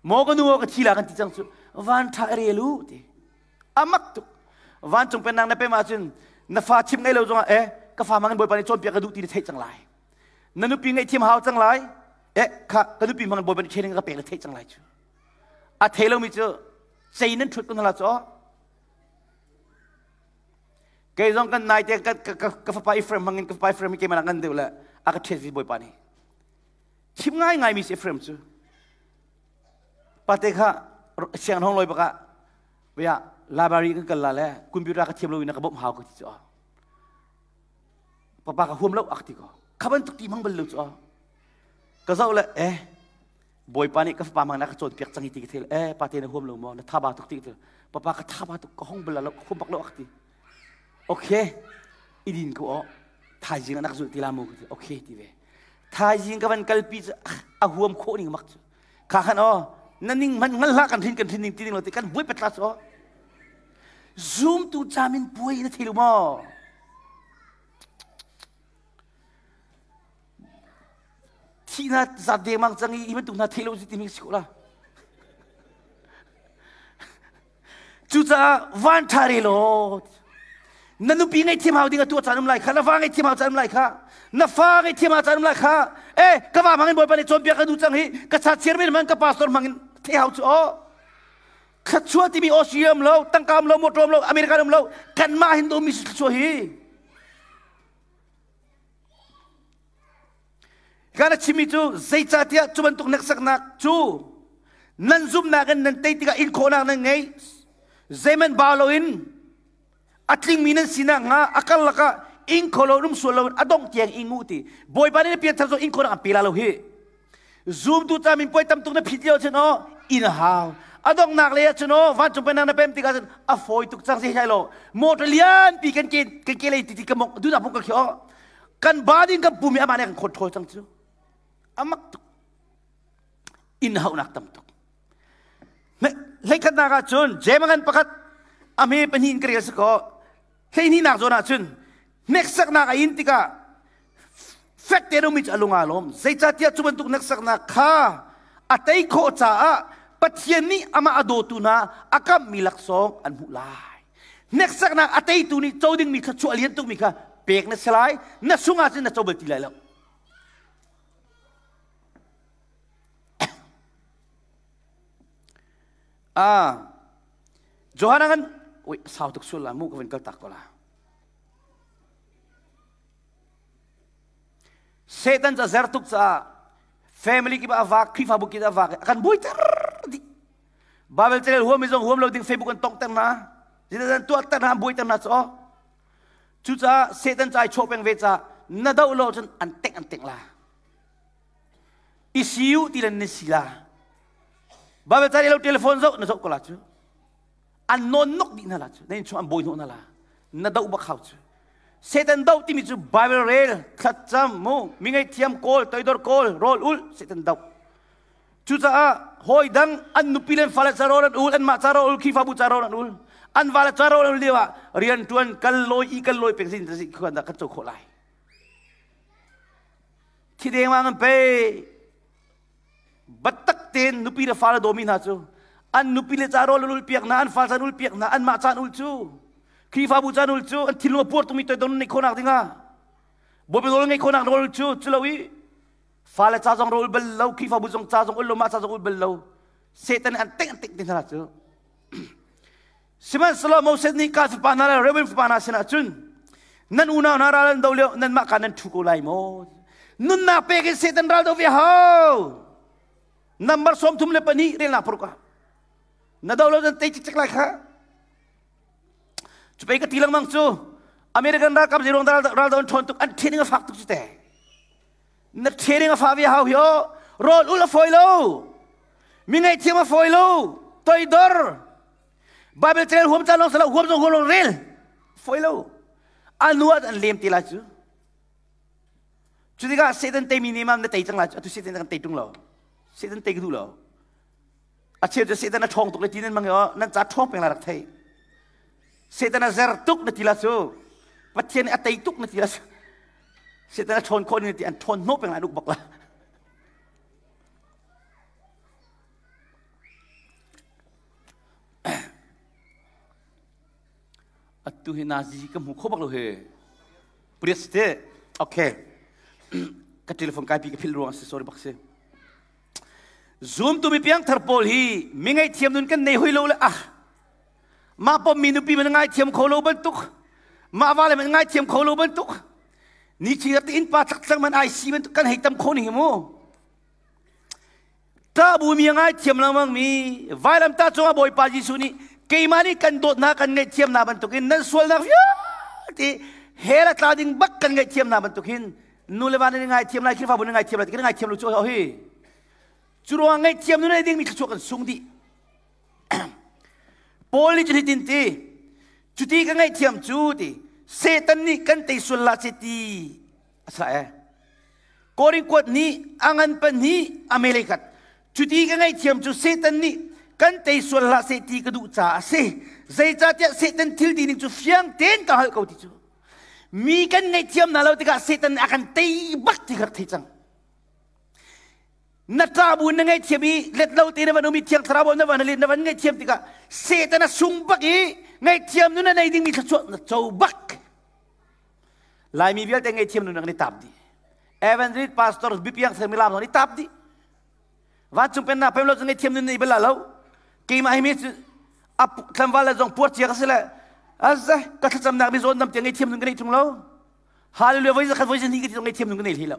S1: maw ka nu ka thi la kan ti cang cu van ṭha i rel u ti amak tuk vancung pennak na pem ahcun na fa chim ngei lo zongah eh ka fa mang in bawipa nih cawnpiak ka duh ti na theih cang lai na nupi ngaihthiam hau cang lai eh kha ka nupi hmang bawipa nih training ka pek na theih cang lai cu a thei lomi cu cei nan ṭhut kun hala cu kei zong kan nai te ka fapa Ephraim hmang in ka fapa Ephraim keimah ngan deuh le a ka ṭhiat vi bawipa nih chim ngai ngai mi si Ephraim cu pate kha siang hong loi baka bia library kan kal la le computer ka thiam lo in ka bawmh hau ka ti cu Papa ka huam lo ak ti ko. Kha bantuk ti hmang bal lo cu. Ka zoh le eh Bawipa nih ka fapa mang na ka cawnpiak cang hi ti ka thel eh pate na huam lo maw na thaba tuk ti ka papa ka thaba tuk ka hong bal lo ka huam bak lo ak ti. Okay idin ko o thaizing anak zul ti la mu ka ti okay ti ve. Thaizing ka van kalpi cu a huam khawh ning mak cu. Kha khan o na ning man ngal hlah kan hrin kan hrin ning ti ding lo ti kan buai petla cu o. Zoom tu camin puai na thei lo maw? Thihnak zat dengmang cang i bantuk hna thei lo si timi si ko la. Cucaah van ṭha re law na nupi ngaihthiam hau ding a tuah caan um lai kha na va ngaihthiam hau caan um lai kha na fa ngaihthiam hau caan um lai kha eh ka va hmang in bawipa nih cawnpiak ka duh cang hi ka cha chairman hmang ka pastor hmang in thei hau cu aw thluachuah timi Australia um lo tangka um lo motor um lo America um lo kanmah hin ummi si thluachuah hi Kan a chimmi cu zeicahtiah cu bantuk hneksaknak cu nan zumhnak in nan tei tikah in khawhnak nan ngei zeihmanh bau loin a tlingmi nan sinak hnga a karlak ah ing kho lo um sual lo a dongh tiang ing u ti bawipa nih na pianthar zong ing khawhnak an pe la lo hi zumtu ca min puai tam tuk na phit lio cun aw in hau a donghnak le ah cun aw vancung pennak na pem tikah cun a fawi tuk cang si hai lo motor lianpi kan ke kan ke lei ti ka mok dunak mok ka khi aw kan ba ding kan pum i amah nih kan control cang cu amak tuk in hauhnak tam tuk hleikhatnak ah cun Jemangan pakhat a hme pahnih in ka rel si kaw hleihnihnak zawn ah cun hneksaknak a in tikah fek te lomi cu a lung aa lawm zeicahtiah cu bantuk hneksaknak kha a tei khawh caah Pathian nih amah a dawtu hna a kamhmi laksawng an hmuh lai hneksaknak a teitu nih co dingmi thluachuah lian tukmi kha pek na si lai na sung ahcun na co bal ti lai lo Ah, Johan kan ui sau tuk sul la mu ka van kal tak ko la. Satan ca zer tuk ca family ki ba avak Khrihfabu ki avak kan bui ter di. Bible channel huam mi zong huam lo ding Facebook an tong ter na. Zidan tuah ter na bui ter na cho. Cu ca Satan ca ai chawh peng ve ca na do lo cun an tek an tek la. I siu ti len ni si la. Bible ca lo telephone zoh na zoh ko la cu. An nawn nok dih hna la cu. Na in chung an bawi hnawh hna la. Na doh bak hau cu. Satan doh timi cu Bible rel, thlacam, mu, mi ngaihthiam kawl, toidor kawl, rawl ul, Satan doh. Cucaah hawi dang an nupi le an fale ca rawl an ul, anmah ca rawl ul, Khrihfabu ca rawl an ul, an vale ca rawl an ul lio ah rian ṭuan kal lawi i kal lawi pek zin khuan dah kan co khawh lai. Thi dengmang an pe. Batak tein nupi le fale dawmi hna cu an nupi le ca rawl an ul piak hna, an fa caan ul piak hna, anmah caan ul cu Khrihfabu caan ul cu an thinlung a puar tungmi toidor neih khawhnak dingah Bawipa nawl ngeih khawhnak rawl cu cu lo i fale ca zong rawl bal lo Khrihfabu zong ca zong ul lo mah ca zong ul bal lo Satan an teng an teng te hna cu Sihmanhsehlaw Moses nih Gad fapa hna le Reuben fapa hna sinah cun nan unau hna ral an do lio nanmah ka nan ṭhu ko lai maw? Nunnak pek in Satan ral do ve hau. Nambar 32 relnak paruk ah na do lo nan tei cikcek lai kha. Cu pei ka ti lengmang cu American ralkap zeiruang dah ral do an ṭhawn tuk an training a fak tuk cu te. Na training a fa ve hau hi o rawl ul a fawi lo. Mi ngaihthiam a fawi lo. Toidor. Bible rel huam ca lawng salo huam zong huam lawng rel. Fawi lo. Anu ah an lem te lai cu. Cu tikah Satan teimi nih mam na tei cang lai cu. Atu Satan kan tei tung lo. Satan tei ka duh lo. A cheu cu Satan a ṭhawng tuk le ti nan mang i nan ca ṭhawng peng la rak thei. Satan a zer tuk na ti la cu. Pathian nih a tei tuk na ti la cu. Satan a ṭhawn khawh ni ti an ṭhawn hnawh peng la an uk bak la. Atu hi nazi ka hmu kho bak lo he. Prius te. Okay. Ka telephone kai pi ka philh ruang si sorry bak si. Zoom tu mi piang thar pawl hi mi ngaihthiam nun kan nei hoi lo le ah mah pom mi nupi man ngaithiam kho lo bantuk mah va le man ngaithiam kho lo bantuk ni chi te in pa thak man ai si bantuk kan hei tam kho ni hi mu Ta bu mi a ngaithiam lengmang mi vailamtah cungah Bawipa Jesuh nih keimah nih kan dawtnak kan ngaihthiam hna bantukin nan sualnak vialte hell a tla ding bak kan ngaihthiam hna bantukin nu le va nan i ngaithiam lai Khrihfabu nan ngaithiam lai ti kan ngaithiam lo cu hi cu ruangah ngaihthiam nu nei ding mi thluachuah kan sung dih Paul nih cuti tin ti cuti ka ngaihthiam cu ti Satan nih kan tei sual la ce ti a sa e Korin kuat nih a ngan pahnih a melei khat. Cuti ka ngaihthiam cu Satan nih kan tei sual hlah seh ti ka duh caah a si. Zeicahtiah Satan thil ti ning cu fiang tein ka hngalh ko ti cu. Mi kan ngaihthiam hna lo tikah Satan nih a kan tei bak ti ka rak thei cang. Na ṭah bu na ngaihthiam i let lo te na van um i thiang thlarau na van na van ngaihthiam tikah Satan a sung bak i ngaihthiam nu na nei dingmi thluachuah na co bak. Laimi vialte ngaihthiam nun kan i tap dih. Evangelist pastor bipiang semi lam zong i tap dih. Vancung pennak pem lo cu ngaihthiam nun nei bal lo. Keimah hi mi cu a tlamval le zong puar cia ka si le azze ka thlacamnak mi zawn dam tiang ngaihthiam nun ka nei tung lo. Hallelujah voi zakhat voi zahnih ka ti zong ngaihthiam nun ka nei hlei lo.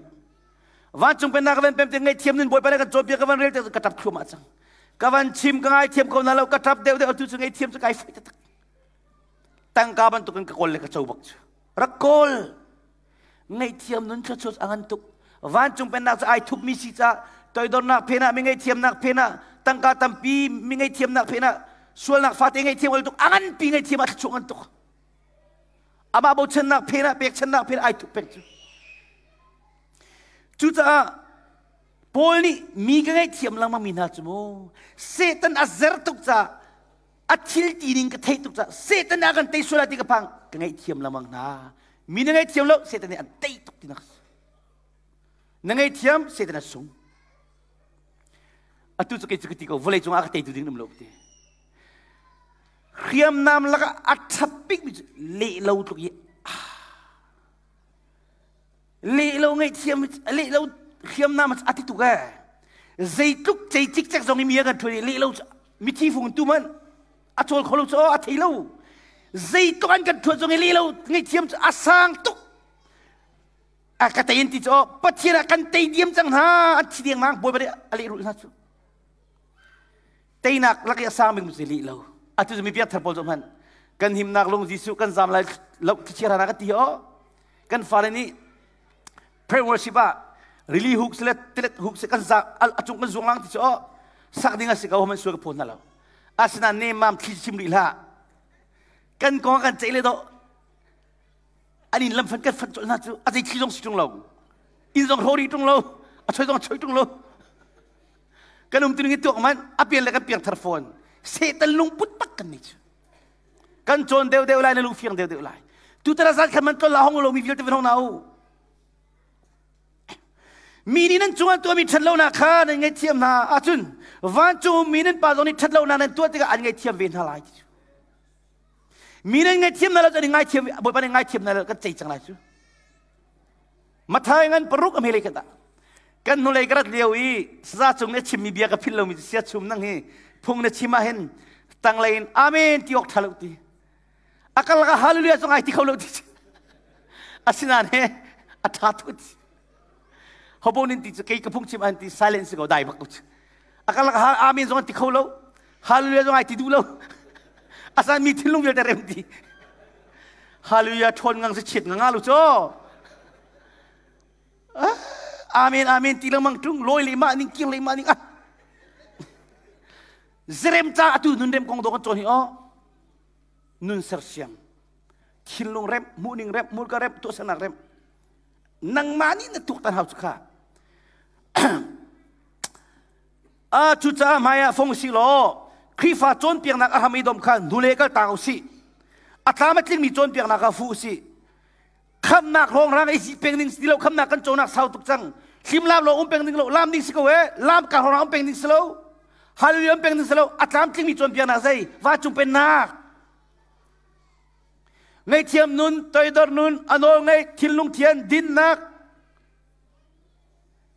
S1: Vancung pennak ka van pem tiang ngaihthiam nun Bawipa le kan cawnpiak ka van rel tiang ka tap thluahmah cang. Ka van chim ka ngaithiam ko na lo ka tap deuh deuh atu cu ngaihthiam cu kai fai taktak. Tangka bantukin ka kawl le ka co bak cu. Rak kawl. Ngaihthiam nun thluachuah a ngan tuk. Vancung pennak cu ai thupmi si ca toidornak phen ah mi ngaihthiamnak phen ah tangka tampi mi ngaihthiamnak phen ah sualnak fate ngaihthiam ol tuk a nganpi ngaihthiam a thluachuah ngan tuk. Amah bochannak phen ah pekchannak phen ai thup peng cu. Cucaah Paul nih mi ka ngaihthiam lengmang mi hna cu mu Satan a zer tuk caah a thil ti ning ka theih tuk caah Satan a kan tei sual ti ka phang ka ngaihthiam lengmang hna mi na ngaihthiam lo Satan nih an tei tuk tinak na ngaihthiam Satan a sung atu cu kei cu ka ti ko vawlei cungah ka teitu ding um lo ti hriamnam lakah a ṭhat bikmi cu leh lo tluk i leh lo ngaihthiam leh lo hriamnam a ti tuk ee zeitluk cei cikcek zong i mi a kan ṭhuai leh lo mithi fung tu man a cawl kho lo cu a thei lo zeitluk an kan ṭhuat zong i leh lo ngaihthiam cu a sang tuk a ka tei an ti cu pathian ah kan tei diam cang hna an thi dengmang bawipa nih a lehrulh hna cu Teinak lak i a sang bik cu lih lo. Atu cu mi piakthar pawl cu hmanh kan himnak lung Jesuh kan zam lai lo thlichia hna ka ti o. Kan fale nih prayer worship ah rili huk sile tilet huk se kan za a cung kan zuang lang ti cu o sak ding a si ko man sual ka phawn hna lo. Asinain ne mam thli chim rih hlah. Kan kong kan ceih le do an inn lam fan kan fan colh hna cu a zei thli zong si ṭung lo. Inn zong hro rih ṭung lo. A choi zong a choi ṭung lo. Kan um tuning hi tuak man a pian le kan piang thar fawn. Satan lungput tak kan nei cu. Kan cawn deuh deuh lai na lung fiang deuh deuh lai. Tu tara zan khan man tlol la hong lo mi vialte van hong na u. Mi nih nan cungah tuahmi ṭhatlonak kha nan ngaihthiam hna ahcun vancung mi nan pa zong nih ṭhatlonak nan tuah tikah an ngaihthiam ve hna lai ti cu. Mi nan ngaihthiam hna lo cu an ngaithiam Bawipa nih ngaithiam hna lo kan cei cang lai cu. Mathai ngan paruk a hmelei khat ah kan hnulei ka rat lio i saza cung nih a chimmi bia ka philh lomi cu sia chum nang hi phung na chim ah hin tanglei in amen ti awk ṭha lo ti a kal ka hallelujah zong ai ti kho lo ti asinain he a ṭha tuk ti hobo nin ti cu kei ka phung chim an ti silence si ko dai bak ko a kal ka amen zong an ti kho lo hallelujah zong ai ti duh lo asan mi thinlung vialte rem ti hallelujah ṭhawn ngang si chiat nga lu cho amen amen ti lengmang ṭung lawi le mah ning kir le mah ning ah. Zerem ca atu nun rem kong do kan cawn hi aw. Nun sersiam. Thinlung rem, hmuhning rem, hmurka rem, tuahsernak rem. Nangmah nih na tuktan hau cu kha. A cucaah hmai ah fong si law Khrihfa cawnpiaknak a hram i dom kha hnulei kal ta usih. A tlam a tlingmi cawnpiaknak kha fu usih. Khamnak hrawng i si peng ding si lo khamnak kan conak sau tuk cang. Hlim lam lo um peng ding lo lam ding si ko e lam ka hrawng um peng ding si lo. Hallelujah um peng ding si lo a tlam tlingmi cawnpiaknak zei va cung pennak. Ngaihthiam nun, toidor nun, a nawl ngei, thinlung thian, dinnak,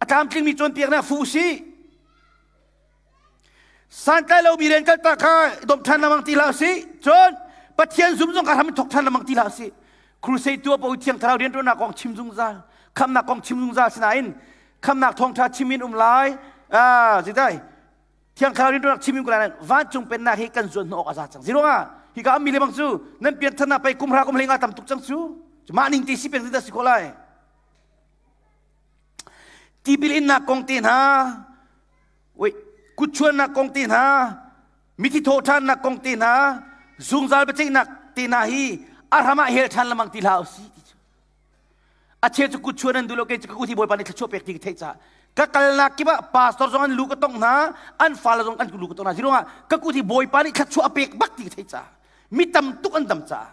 S1: a tlamtlingmi cawnpiaknak fu si santlai lomi rian kaltak kha dom ṭhan lengmang ti hlah si cun Pathian zum zong kha hram in thawk ṭhan lengmang ti hlah si crusade tu paoh thiang thlarau rianṭuannak kong chim zungzal khamnak kong chim zungzal sinain khamnak thawngṭha chim in um lai ah zitai thiang thlarau rianṭuannak chim in lai vancung pennak hi kan zuan hnawh awk a za cang ziruangah hika ammi le bang cu nan pianthannak pei kum hra kum hlei nga tam tuk cang cu mah ning te si peng dah si khawh lai Tipil innak kong te hna, kutchuannak kong te hna, mithi thawhṭhannak kong te hna, zungzal biaceihnak te hna hi a hram ah hel ṭhan lengmang ti hlah usih ti cu. A cheu cu kutchuan an duh lo, kei cu ka kut hi Bawipa nih thluachuah pek ti ka theih caah ka kalnak kip ah pastor zong an lu ka tongh hna, an fale zong an lu ka tongh hna. Ziruangah ka kut hi Bawipa nih thluachuah a pek bak ti ka theih caah mi tam tuk an dam caah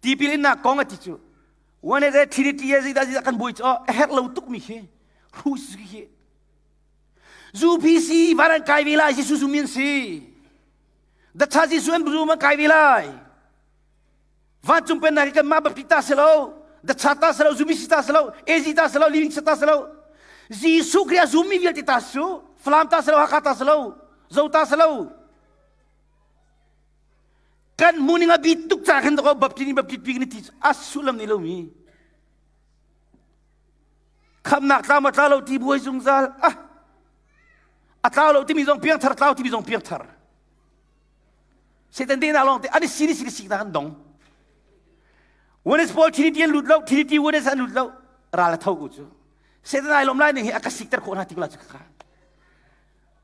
S1: Tipil innak kong a ti cu one is Trinity e zeidah zeidah kan buai cu a herh lo tuk mi khi hru khi UPC van an kai ve lai Jesuh zum in si the cha Jesuh an zum an kai ve lai vancung pennak hi kan mah baptist ta si lo the cha ta si lo UPC ta si lo AZ ta si lo Living ta si lo Jesuh Khrih a zummi vialte ta su Falam ta si lo Hakha ta si lo Zo ta si lo Kan hmuning a bi tuk ca khin ko baptist baptist pi ni ti a sullam ni lomi. Khamnak tla ma tla lo ti buai zungzal ah a tlau lo timi zong piangthar tlau timi zong piangthar. Satan te na long te ani sini sini sik na kan dong. One is Paul Trinity an lut lo Trinity one is an lut lo ral a tho ku cu. Satan ai lom lai ning hi a ka sikter khawh na ti ko la chu kha.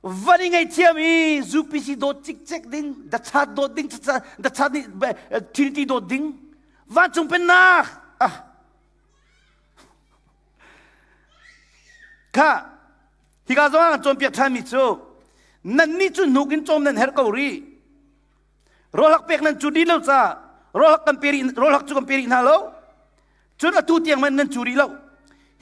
S1: Van i ngaihthiam i UPC dawt cikcek ding, the chat dawt ding, the chat nih Trinity dawt ding, vancung pennak. Ah. Kha, hika zong ah kan cawnpiak ṭhanmi cu, nannih cu hnuk in cawm nan herh ko rih. Rawlhak pek nan cu dih lo ca, rawlhak kan pe rih, rawlhak cu kan pe rih hna lo. Cun atu tiang man nan cu rih lo.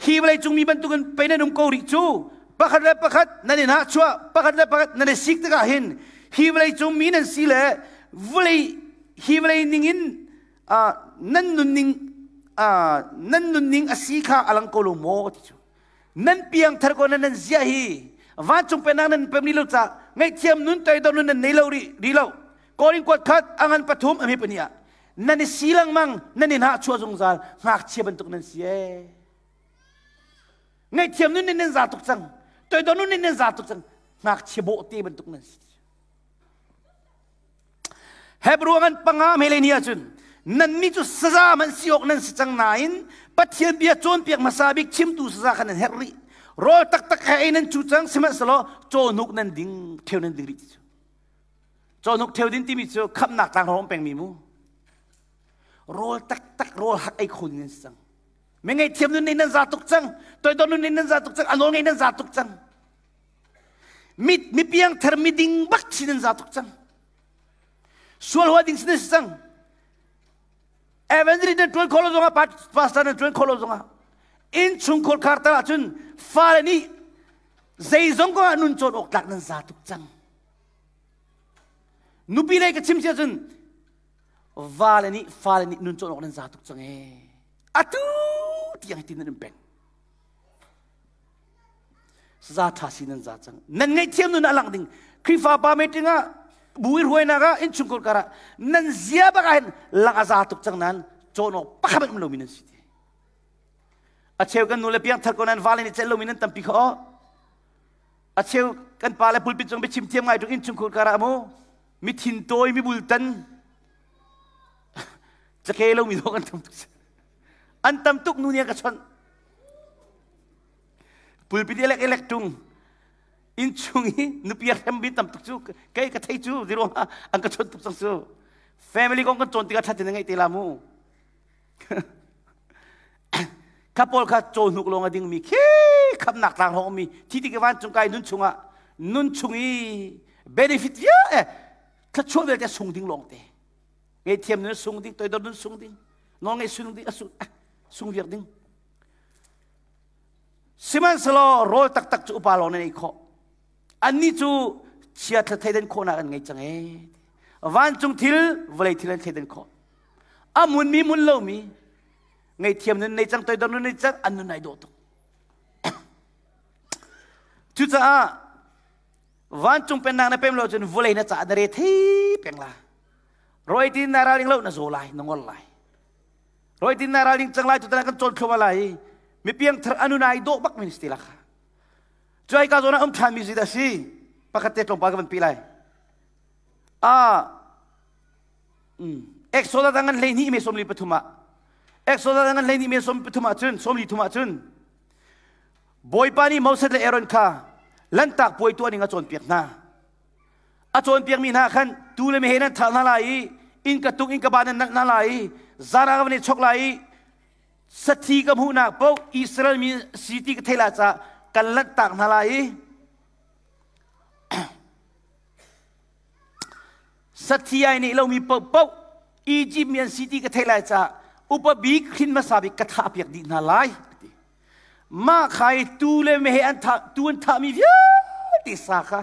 S1: Hi vawleicung mi bantukin pei nan um ko rih cu. Pakhat le pakhat nan i nahchuah, pakhat le pakhat nan i sik tikah hin hi vawleicung mi nan si le vawlei hi vawlei ningin nan nunning nan nunning a si kha a lang ko lo maw ti cu. Nan piangthar ko nan nan zia hi vancung pennak nan pem rih lo ca ngaihthiam nun toidor nun nan nei lo rih rih lo. Korin kuat khat a ngan pathum a mi pahnih ah nan i si lengmang nan i hnahchuah zungzal ngakchia bantuk nan si ee ngaihthiam nun in nan za tuk cang toidor nun in nan za tuk cang ngakchia bawhte bantuk nan si Hebrew ngan panga mele ni ahcun nannih cu saza man si awk nan si cang nain Pathian bia cawnpiak hmasa bik chimtu saza kha nan herh rih rawl taktak he ei nan cu cang sihmanhsehlaw cawhnuk nan ding ṭheo nan ding rih ti cu Cawhnuk ṭheo din timi cu khamnak tlanghrawng pengmi mu. Rawl taktak rawl hak ei kho ding nan si cang. Mi ngaihthiam nun nih nan za tuk cang. Toidor nun nih nan za tuk cang. A nawl ngei nan za tuk cang. Mi mi piangthar mi ding bak si nan za tuk cang. Sual hua ding si nan si cang. Evangelist nan ṭuan khawh lo zongah pastor nan ṭuan khawh lo zongah innchung khar tar ahcun fale nih zeizong kong ah nun cawn awk tlak nan za tuk cang. Nupi lei ka chim si ahcun vale nih fale nih nun cawn awk nan za tuk cang ee. Atu tiang hi nan um peng. Za tha si nan za cang. Nan ngaihthiam nun a lang ding. Khrihfa pa meeting ah bu i hruainak ah innchungkhar kar ah nan zia bak ah hin lang a za tuk cang nan cawn awk pakhat um lomi nan si ti. A cheu kan nu le piang thar ko nan vale nih celh lomi nan tampi kho. A cheu kan pa le pulpit cung biachim thiam ngai tuk innchungkhur karah mu mi thin tawi mi bultan cake lo mi dawh kan tam tuk an tam tuk nu nih ka chawnh pulpit elek elek tung. Inn chung i nupi a hrem mi tam tuk cu kei ka thei cu ziruang ah an ka chawnh tuk cang cu. Family kong kan cawn tikah ṭhat in na ngeih te la mu. Kha pawl kha cawhnuk lawng a dingmi khi khamnak tlang hawng mi thi tik vancung kai nun chungah nun chung i benefit vialte thluachuah vialte sung ding lawng te ngeihthiam nun sung ding toidor nun sung ding nawl ngei sung ding a sung viak ding sihmanhsehlaw rawl taktak cu upa lawng nan ei khawh annih cu chia thla theidan khawhnak an ngei cang ee vancung thil vawlei thil an theidan khawh a munmi mun lomi ngeihthiam nun nei cang toidor nun nei cang an nun ai dawh tuk cucaah vancung pennak na pem lo cun vawlei na caah na re thei peng la roi tin na ralring lo na zaw lai na ngol lai roi tin na ralring cang lai tutan kan cawn thluahmah lai mi piangthar anu nai dawh bak min si la kha cuai ka zawn ah um ṭhan mi si dah si pakhat te tlawmpal ka van pi lai a Exodus ngan 12 me 43 ah Exodus ngan 12 me 33 ah cun 43 ah cun Bawipa nih Moses le Aaron kha lantak puai tuah ning a cawnpiak hna. A cawnpiakmi hna khan tu le meheh nan thah hna lai i inn ka tung inn ka ba nan nalh hna lai i zan ah ka van i chok lai i sathi ka hmuhnak paoh Israel mi si ti ka theih lai caah kan lanhtak hna lai i Sathi ai neih lomi paohpaoh Egypt mi an si ti ka theih lai caah upa bik hrin hmasa bik ka thahpiak dih hna lai a ti. Mah kha i tuu le meheh an thah tuu an thahmi vialte sa kha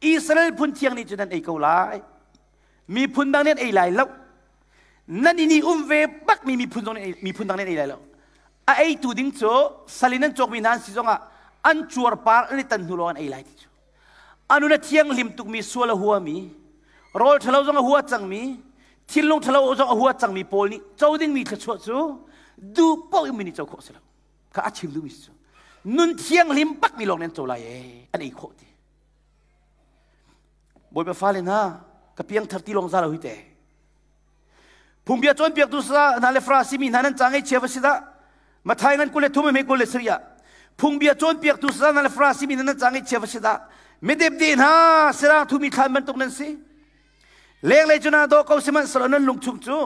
S1: Israel phun thiang nih cun an ei ko lai. Miphun dang nih an ei lai lo. Nan inn i um ve bakmi miphun zong nih miphun dang nih an ei lai lo. A eitu ding cu sal in an cawkmi hna an si zongah an cuarpar an i tan hnu lawng an ei lai ti cu. A nun a thianghlim tukmi sual a huami, rawl ṭhalo zong a hua cangmi, thinlung ṭhalo zong a hua cangmi pawl nih co dingmi thluachuah cu duh paoh in mi nih co khawh a si lo. Kha a chim duhmi cu nun thianghlim bakmi lawng nih an co lai ee, an ei khawh ti. Bawipa fale hna, ka piangthar ti lawng za lo hi te. Phungbia cawnpiaktu hna le Farasi mi hna nan ca ngaihchia va si dah. Mathai ngan 23 me 23 ah Phungbia cawnpiaktu hna le Farasi mi hna nan ca ngaihchia va si dah. Midepde hna sirang thumi thlan bantuk nan si. Lenglei cu na daw ko sihmanhsehlaw nan lungchung cu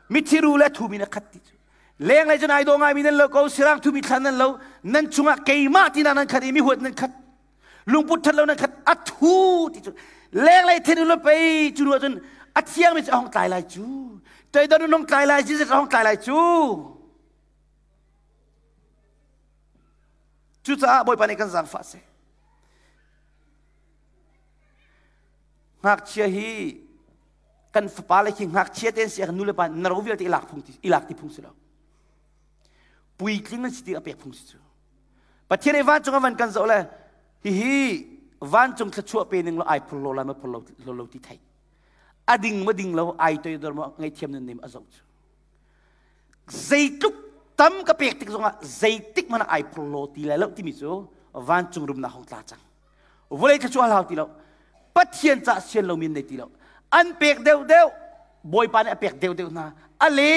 S1: mithi ru le thumi na khat ti cu. Lenglei cu nai daw ngaimi nan lo ko sirang thumi thlan nan lo nan chungah keimah tinak nan khat i mi huat nan khat. Lungput ṭhat lo nan khat a thu ti cu lenglei then u pei cu nu ahcun a thiangmi cu a hong tlai lai cu toidor nun hong tlai lai Jesus a hong tlai lai cu cucaah Bawipa nih kan zaangfah seh ngakchia hi kan fapa le khi ngakchia te an si nu le pa na ro vialte i lak phung ti i lak ti phung si lo puitling an si ti a pek phung si cu Pathian i vancung a van kan zoh le hihi vancung thluachuah pe ning lo ai phur lo lai ma phur lo lo ti thei a ding ma ding lo ai toidor ma ngaihthiam nun nim a zoh cu zeitluk tam ka pek tik zongah zeitik hmanh ai phur lo ti lai lo timi cu vancung rumnak hong tla cang vawlei thluachuah hlau ti lo Pathian cah sian lo min nei ti lo an pek deuh deuh Bawipa nih a pek deuh deuh hna a le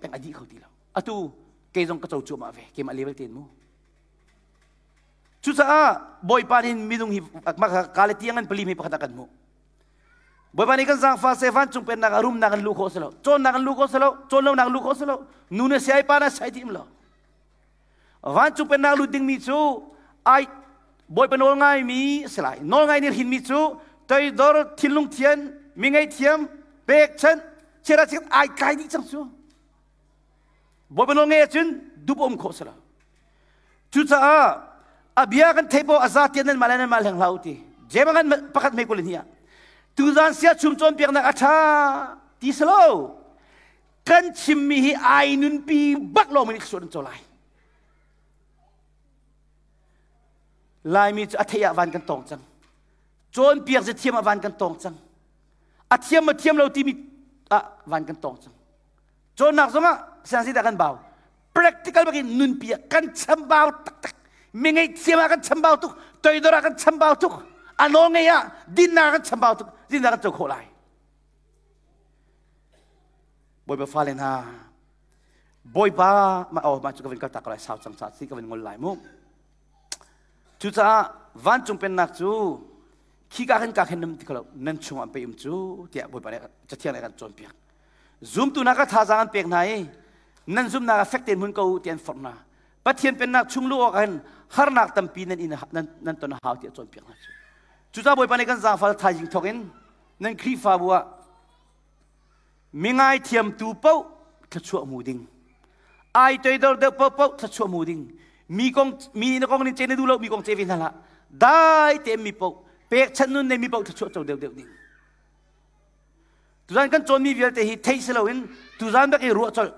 S1: peng a dih kho ti lo atu kei zong ka co cuahmah ve keimah level tein mu cucaah bawipa nih minung hi kale tiang an pali mi pakhat ah kan hmuh bawipa nih kan zaangfa se vancung pennak ah rumnak an lu khawh si lo cawnnak an lu khawh si lo cawn lonak an lu khawh si lo nu na siai pa na siai ti lo vancung pennak lut dingmi cu ai bawipa nawl ngaimi si lai nawl ngai nih hrinmi cu toidor thinlung thian mi ngaihthiam pekchanh chiara chiat ai tlai dih cang cu Bawipa nawl ngeih ahcun dup um khawh si lo. Cucaah a bia kan theih poh a za tian nan mah le nan mah hleng hlah u ti. Jeim ngan pakhat mei kul hnih ah tuzan sia chum cawnpiaknak a ṭha ti si lo. Kan chimmi hi ai nunpi bak lawng in suan co lai. Laimi cu a theih ah van kan tong cang. Cawnpiak ze thiam ah van kan tong cang. A thiam ma thiam lo timi ah van kan tong cang. Cawnnak zongah siang dah kan bau. Practical bakin nunpi ah kan chambau taktak. Mi ngeihthiam ah kan chambau tuk. Toidor ah kan chambau tuk. A nawl ngei ah dinnak kan chambau tuk. Dinnak kan co khawh lai. Bawipa fale hna, Bawipa ma oh ma cu ka vin kal tak lai sau cang ca si ka vin ngol lai mu. Cucaah vancung pennak cu khika khin ka khin num ti kho lo, nan chungah an pe um cu tiah Bawipa nih Cathiang nih a kan cawnpiak. Zumtu hna kha thazaang an pek hna i nan zumhnak ah fek tein hmun ko u tiah an forh hna. Pathian pennak chung luh awk ah hin harnak tampi nan in nan, nan ton a hau tiah cawnpiak hna cu. Cucaah Bawipa nih kan zaangfal thaizing thawk in nan Khrihfabu ah mi ngaithiamtu paoh thluachuah hmu ding. Ai toidor deuh paohpaoh thluachuah hmu ding. Mi kong mi na kong nin ce na duh lo mi kong ce ve hna hlah. Dai te mi paoh pekchanh nun nei mi paoh thluachuah co deuh deuh ding. Tuzan kan cawnmi vialte hi theih si loin tuzan bak i ruah colh.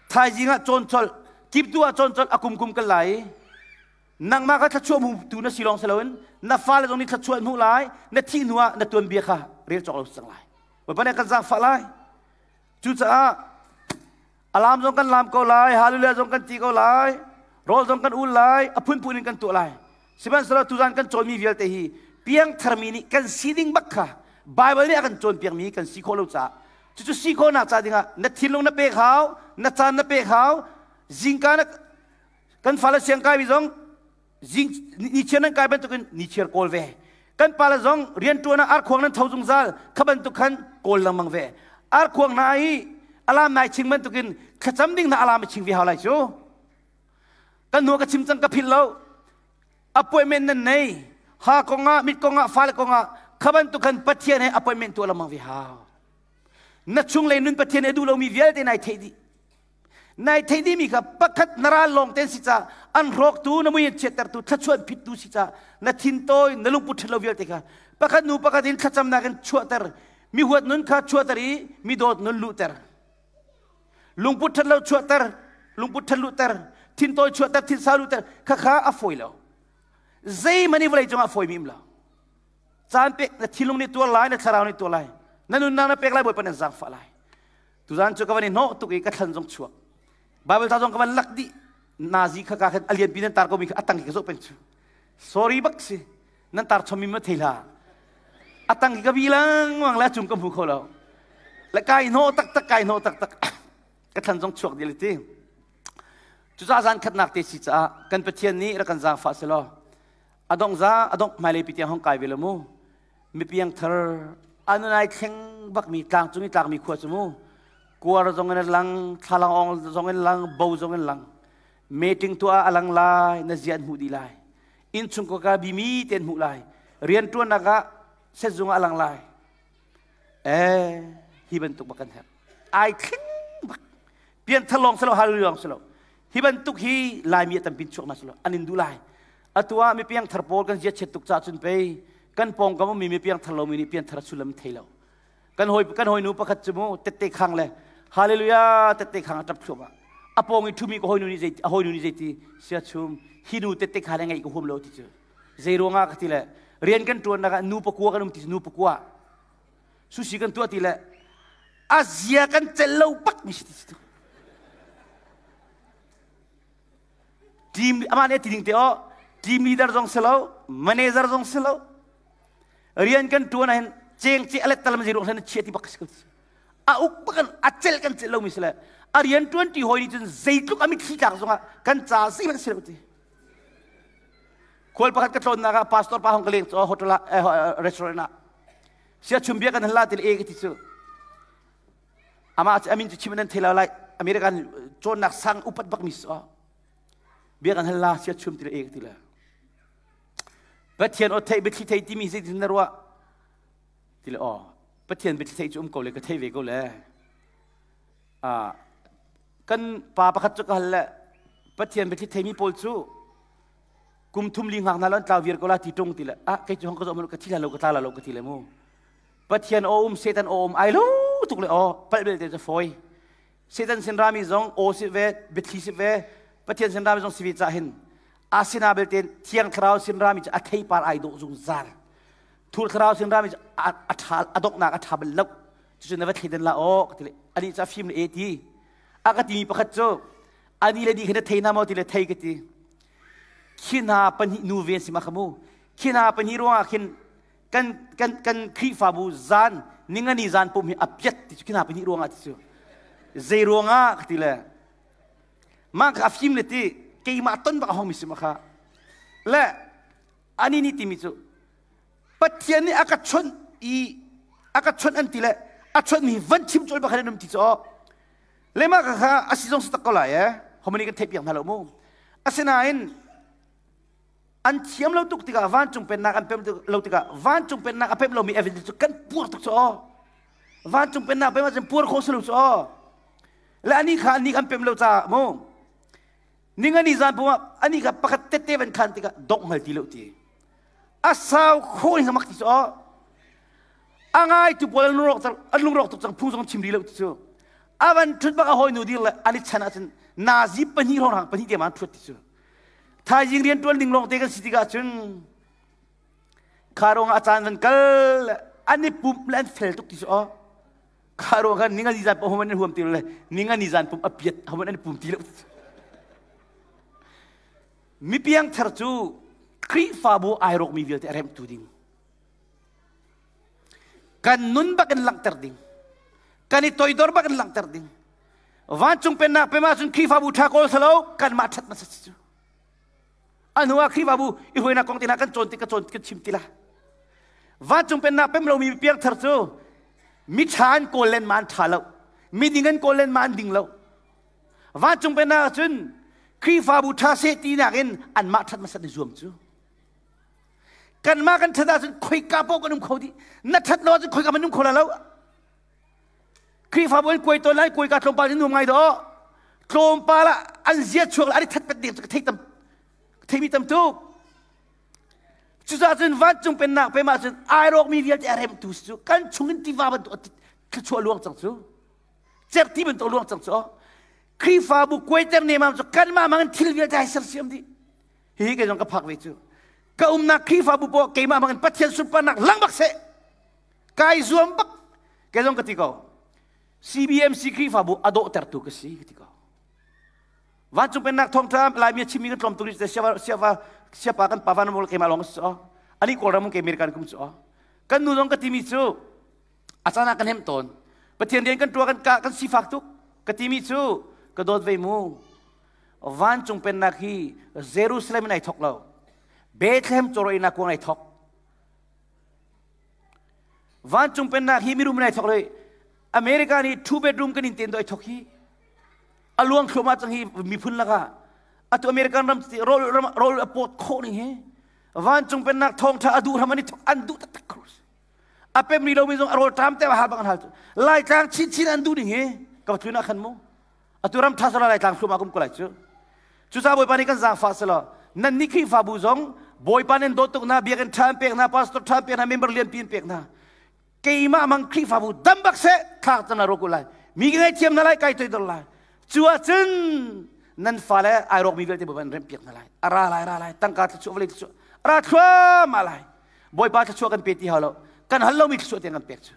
S1: Thaizing ah cawn colh, kiptu ah cawn colh, a kum kum kan lai. Nangmah kha thluachuah hmutu na si lawng si loin na fale zong nih thluachuah an hmuh lai, na thih hnu ah na tuanbia kha rel cawk lo si cang lai. Bawipa nih kan zaangfah lai. Cucaah alam zong kan lam ko lai, hallelujah zong kan ti ko lai, rawl zong kan ul lai, a phunphun in kan tuah lai. Sihmanhsehlaw tuzan kan cawnmi vialte hi piangtharmi nih kan si ding bak kha Bible nih a kan cawnpiakmi kan si khawh lo caah cucu si khawhnak ca dingah na thinlung na pek hau, na caan na pek hau, zingka na kan fale siangkai mi zong zing nichiar nan kai bantukin nichiar kawl ve kan pale zong rianṭuan ah arkhuang nan tho zungzal kha bantuk khan kawl lengmang ve arkhuang hna i alam nai ching bantukin thlacam ding hna alam i ching ve hau lai cu kan hnu ka chim cang ka philh lo appointment nan nei ha kongah mit kongah fale kongah kha bantuk khan Pathian he appointment tuah lengmang ve hau na chunglei nun Pathian he duh lomi vialte nai theih dih Nai theih dihmi kha pakhat na ral lawng ten si ca an hrawktu na mui an chiattertu thluachuah an phittu si ca na thintawi na lungput ṭhat lo vialte kha pakhat nu pakhat in thlacamnak in chuahter mi huat nun kha chuahter i mi dawt nun luhter lungput ṭhat lo chuahter lungput ṭhat luhter thintawi chuahter thinsau luhter kha kha a fawi lo zeihmanh i vawlei cungah a fawimi um lo caan pek na thinlung nih tuar lai na thlarau nih tuar lai na nunnak na pek lai Bawipa nan zaangfah lai Tuzan cu ka van i hnawh tuk i ka thlan zong chuak. Bible ca zong ka van lak dih. Nazi kha ka khan a lianpi nan tar ko mi kha a tang ki ka zoh peng cu. Sorry bak si. Nan tar chomi ma thei hlah. A tang ki ka bi lengmang le a cung ka hmu kho lo. Le kai hnawh taktak kai hnawh taktak. Ka thlan zong chuak dih le ti. Cucaah zan khatnak te si caah kan Pathian nih rak kan zaangfah selaw a dong za a dong hmailei pi tiang hong kai ve lo mu. Mipiang thar anu nai thleng bakmi tlangcung i tlakmi khua cu mu kuar zong in a lang thlalang ong zong in lang bo zong in lang meeting tuah a lang lai na zia an hmuh dih lai innchung ka bimi te an hmuh lai rianṭuannak ah sezung ah a lang lai eh hi bantuk bak kan herh ai thleng bak pianthar lawng si lo hallelujah lawng si lo hi bantuk hi laimi a tampin chuak na si lo an in duh lai atu ah mi piangthar pawl kan zia chiat tuk ca cun pei kan pawngkam ummi mi piangthar lomi nih piangthar sullam thei lo kan hawi kan hawinu pakhat cu mu tette khang le hallelujah tette khang a tap thluahmah a pawng i thumi ka hawinu nih zei a hawinu nih zeiti sia chum hi nu tette kha le ngeih ka huam lo ti cu zei ruangah ka ti le rian kan tuan nak ah nu pakua kan um ti nu pakua sushi kan tuah ti le a zia kan cel lo bak mi si ti Team amah nih a ti ding te aw team leader zong si lo manager zong si lo rian kan tuan ahhin cheng che alet talam zei ruang hlan chia ti bak si ko a uk bak a cel kan cel lomi si le a rian tuan ti hoi nih cun zeitluk a mitthli tlak zongah kan ca zeihmanh si lo ti khual pakhat ka tlawnnak ah pastor pa hong ka leng cho hotel ah restaurant ah sia chum bia kan hal la ti le e ka ti cu Amah cu amin cu chim nan thei lo lai. American cawnnak sang upat bak mi si bia kan hal la sia chum ti le e ti le. Pathian aw thei biathli thei timi zeitin na ruah? Ti le aw Pathian biathli thei cu um ko le ka thei ve ko le. Ah kan pa pakhat cu ka hal le Pathian biathli theimi pawl cu kum thum li ngak na lo an tlau viar ko la ti tung ti le ah kei cu hong ka zoh ka thi la lo ka tla la lo ka ti le mu Pathian aw um Satan aw um ai lo tuk le aw palh belte cu fawi Satan sin rami zong aw si ve biathli si ve Pathian sin rami zong si ve cah hin asina belte thiang thlarau sin rami cu a theipar ai dawh zungzal thur thlarau sin rami cu a tha a donghnak a tha bal lo cucu na va thleidan la aw ka ti le ani cu a fim le e ti a ka timi pakhat cu ani le ni kha na thei na maw ti le thei ka ti khi hna pahnih nu ve si ma kha mu khi hna pahnih ruangah khin kan kan kan Khrihfabu zan ningani zan pum hi a piat ti cu khi hna pahnih ruangah ti cu zei ruangah ka ti le mah kha a fim le ti keimah ton bak a hong mi si ma kha le Ani nih timi cu Pathian nih a ka chawnh i a ka chawnh an ti le a chawnhmi van chim cawlh bakhan an um ti cu aw. Le mah kha a si zong si tak ko lai eh. Homani kan theih piak hna lo mu. Asinain an thiam lo tuk tikah vancung pennak an pem lo tikah vancung pennak a pem lomi evangelist cu kan puar tuk cu aw. Vancung pennak pem ahcun puar khawh si lo cu aw. Le ani kha ani kan pem lo caah mu. Ningani zan pum ah ani kha pakhat tette van khan tikah dongh hngal ti lo ti. A sau khawh in mak ti cu aw. A ngai tu pawl an lungrawk an lungrawk tuk cang phung zong chim rih lo ti cu. A van thut bak a hawi nu dir le an i chan ahcun nazi pahnih hrawng rang pahnih te ma an thut ti cu. Thaizing rian tuan ding lawng te kan si tikah cun kha ruang a caan van kal an i pump le an fel tuk ti cu aw. Kha ruang khan ninga ni zan pum an huam ti lo le ninga ni zan pum a piat haman an pum ti lo. Mi piangthar cu Khrihfabu ai rawkmi vialte a remhtu ding. Kan nun bak in langhter ding. Kan i toidor bak in langhter ding. Vancung pennak pem ahcun Khrihfabu ṭha kawl salo kanmah ṭhat hmasa si cu. A hnu ah Khrihfabu i hruainak kong te hna kan cawn ti ka cawn kan chim ti la. Vancung pennak pem lomi piangthar cu mi ṭha an kawl len ma an ṭha lo. Miding an kawl len ma an ding lo. Vancung pennak ahcun Khrihfabu ṭha seh tinak in anmah ṭhat hmasat i zuam cu. Kanmah kan ṭhat ahcun khoika paoh kan um kho dih. Na ṭhat lo ahcun khoika man um kho la lo. Khrihfabu an kuai tawn lai kuai ka tlawmpal in nuam ngai dawh. Tlawmpal ah an zia chuak le an i that pet ding cu ka thei tam theimi tam tuk. Cucaah cun vancung pennak pem ahcun ai rawkmi vialte a remtu cu kan chungin tiva bantuk thluachuah luang cang cu. Cerhti bantuk luang cang cu. Khrihfabu kuaiter nemam cu kanmah mang in thil vialte ai sersiam dih. Hihi kei zong ka phak ve cu. Ka umnak Khrihfabu poah keimah bangin Pathian sunparnak lang bak seh. Kai zuam bak. Kei zong ka ti ko. CBMC Khrihfabu a dawhtertu ka si ka ti ko. Vancung pennak thawngṭha Laimi a chimmi kan tlawm tuk rih siapa siapa siapa kan pa van keimah lawng si cu. Ani Kawlram ke American kum cu. Kan nu zong ka timi cu a caan ah kan hemh tawn. Pathian rian kan ṭuah kan ka kan sifak tuk ka timi cu ka dawt ve mu. Vancung pennak hi Jerusalem in ai thok lo. Bethlehem cawrawinak kuang ai thok. Vancung pennak hi mirum in ai thok lo. America nih two bedroom kan in ten do ai thok hi. A luang thluahmah cang hi miphun lakah. Atu American ram rawl rawl a pawt khawh ning hi. Vancung pennak thawngṭha a duh hram an i thok an duh taktak ko. A pem rih lomi zong a rawl ṭam te hal bang an hal. Laitlang chinchin an duh ning hi ka tlun ah khan mu. Atu ram ṭha sala Laitlang thluahmah kum ko lai cu. Cucaah Bawipa nih kan zaangfah selaw nan nih Khrihfabu zong Bawipa nan dawt tuk hna, biakinn ṭha an pek hna, pastor ṭha an pek hna, member lianpi an pek hna. Keimah mang Khrihfabu dam bak seh thlak cang na ro ko lai. Mi ka ngaihthiam hna lai, kai toidor lai. Cu ahcun nan fale ai rawkmi vialte Bawipa an remhpiak hna lai. A ra lai, ra lai, tangka thluachuah, vawlei thluachuah, ra thluahmah lai. Bawipa thluachuah kan pe ti hau lo. Kan hal lomi thluachuah tiang kan pek cu.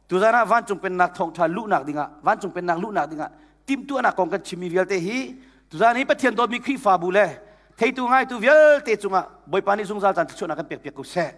S1: Tuzan ah vancung pennak thawngṭha luhnak dingah vancung pennak luhnak dingah timhtuahnak kong kan chimmi vialte hi tuzan hi Pathian dawtmi Khrihfabu le theitu ngaitu vialte cungah Bawipa nih zungzal caan thluachuahnak kan pekpiak ko seh.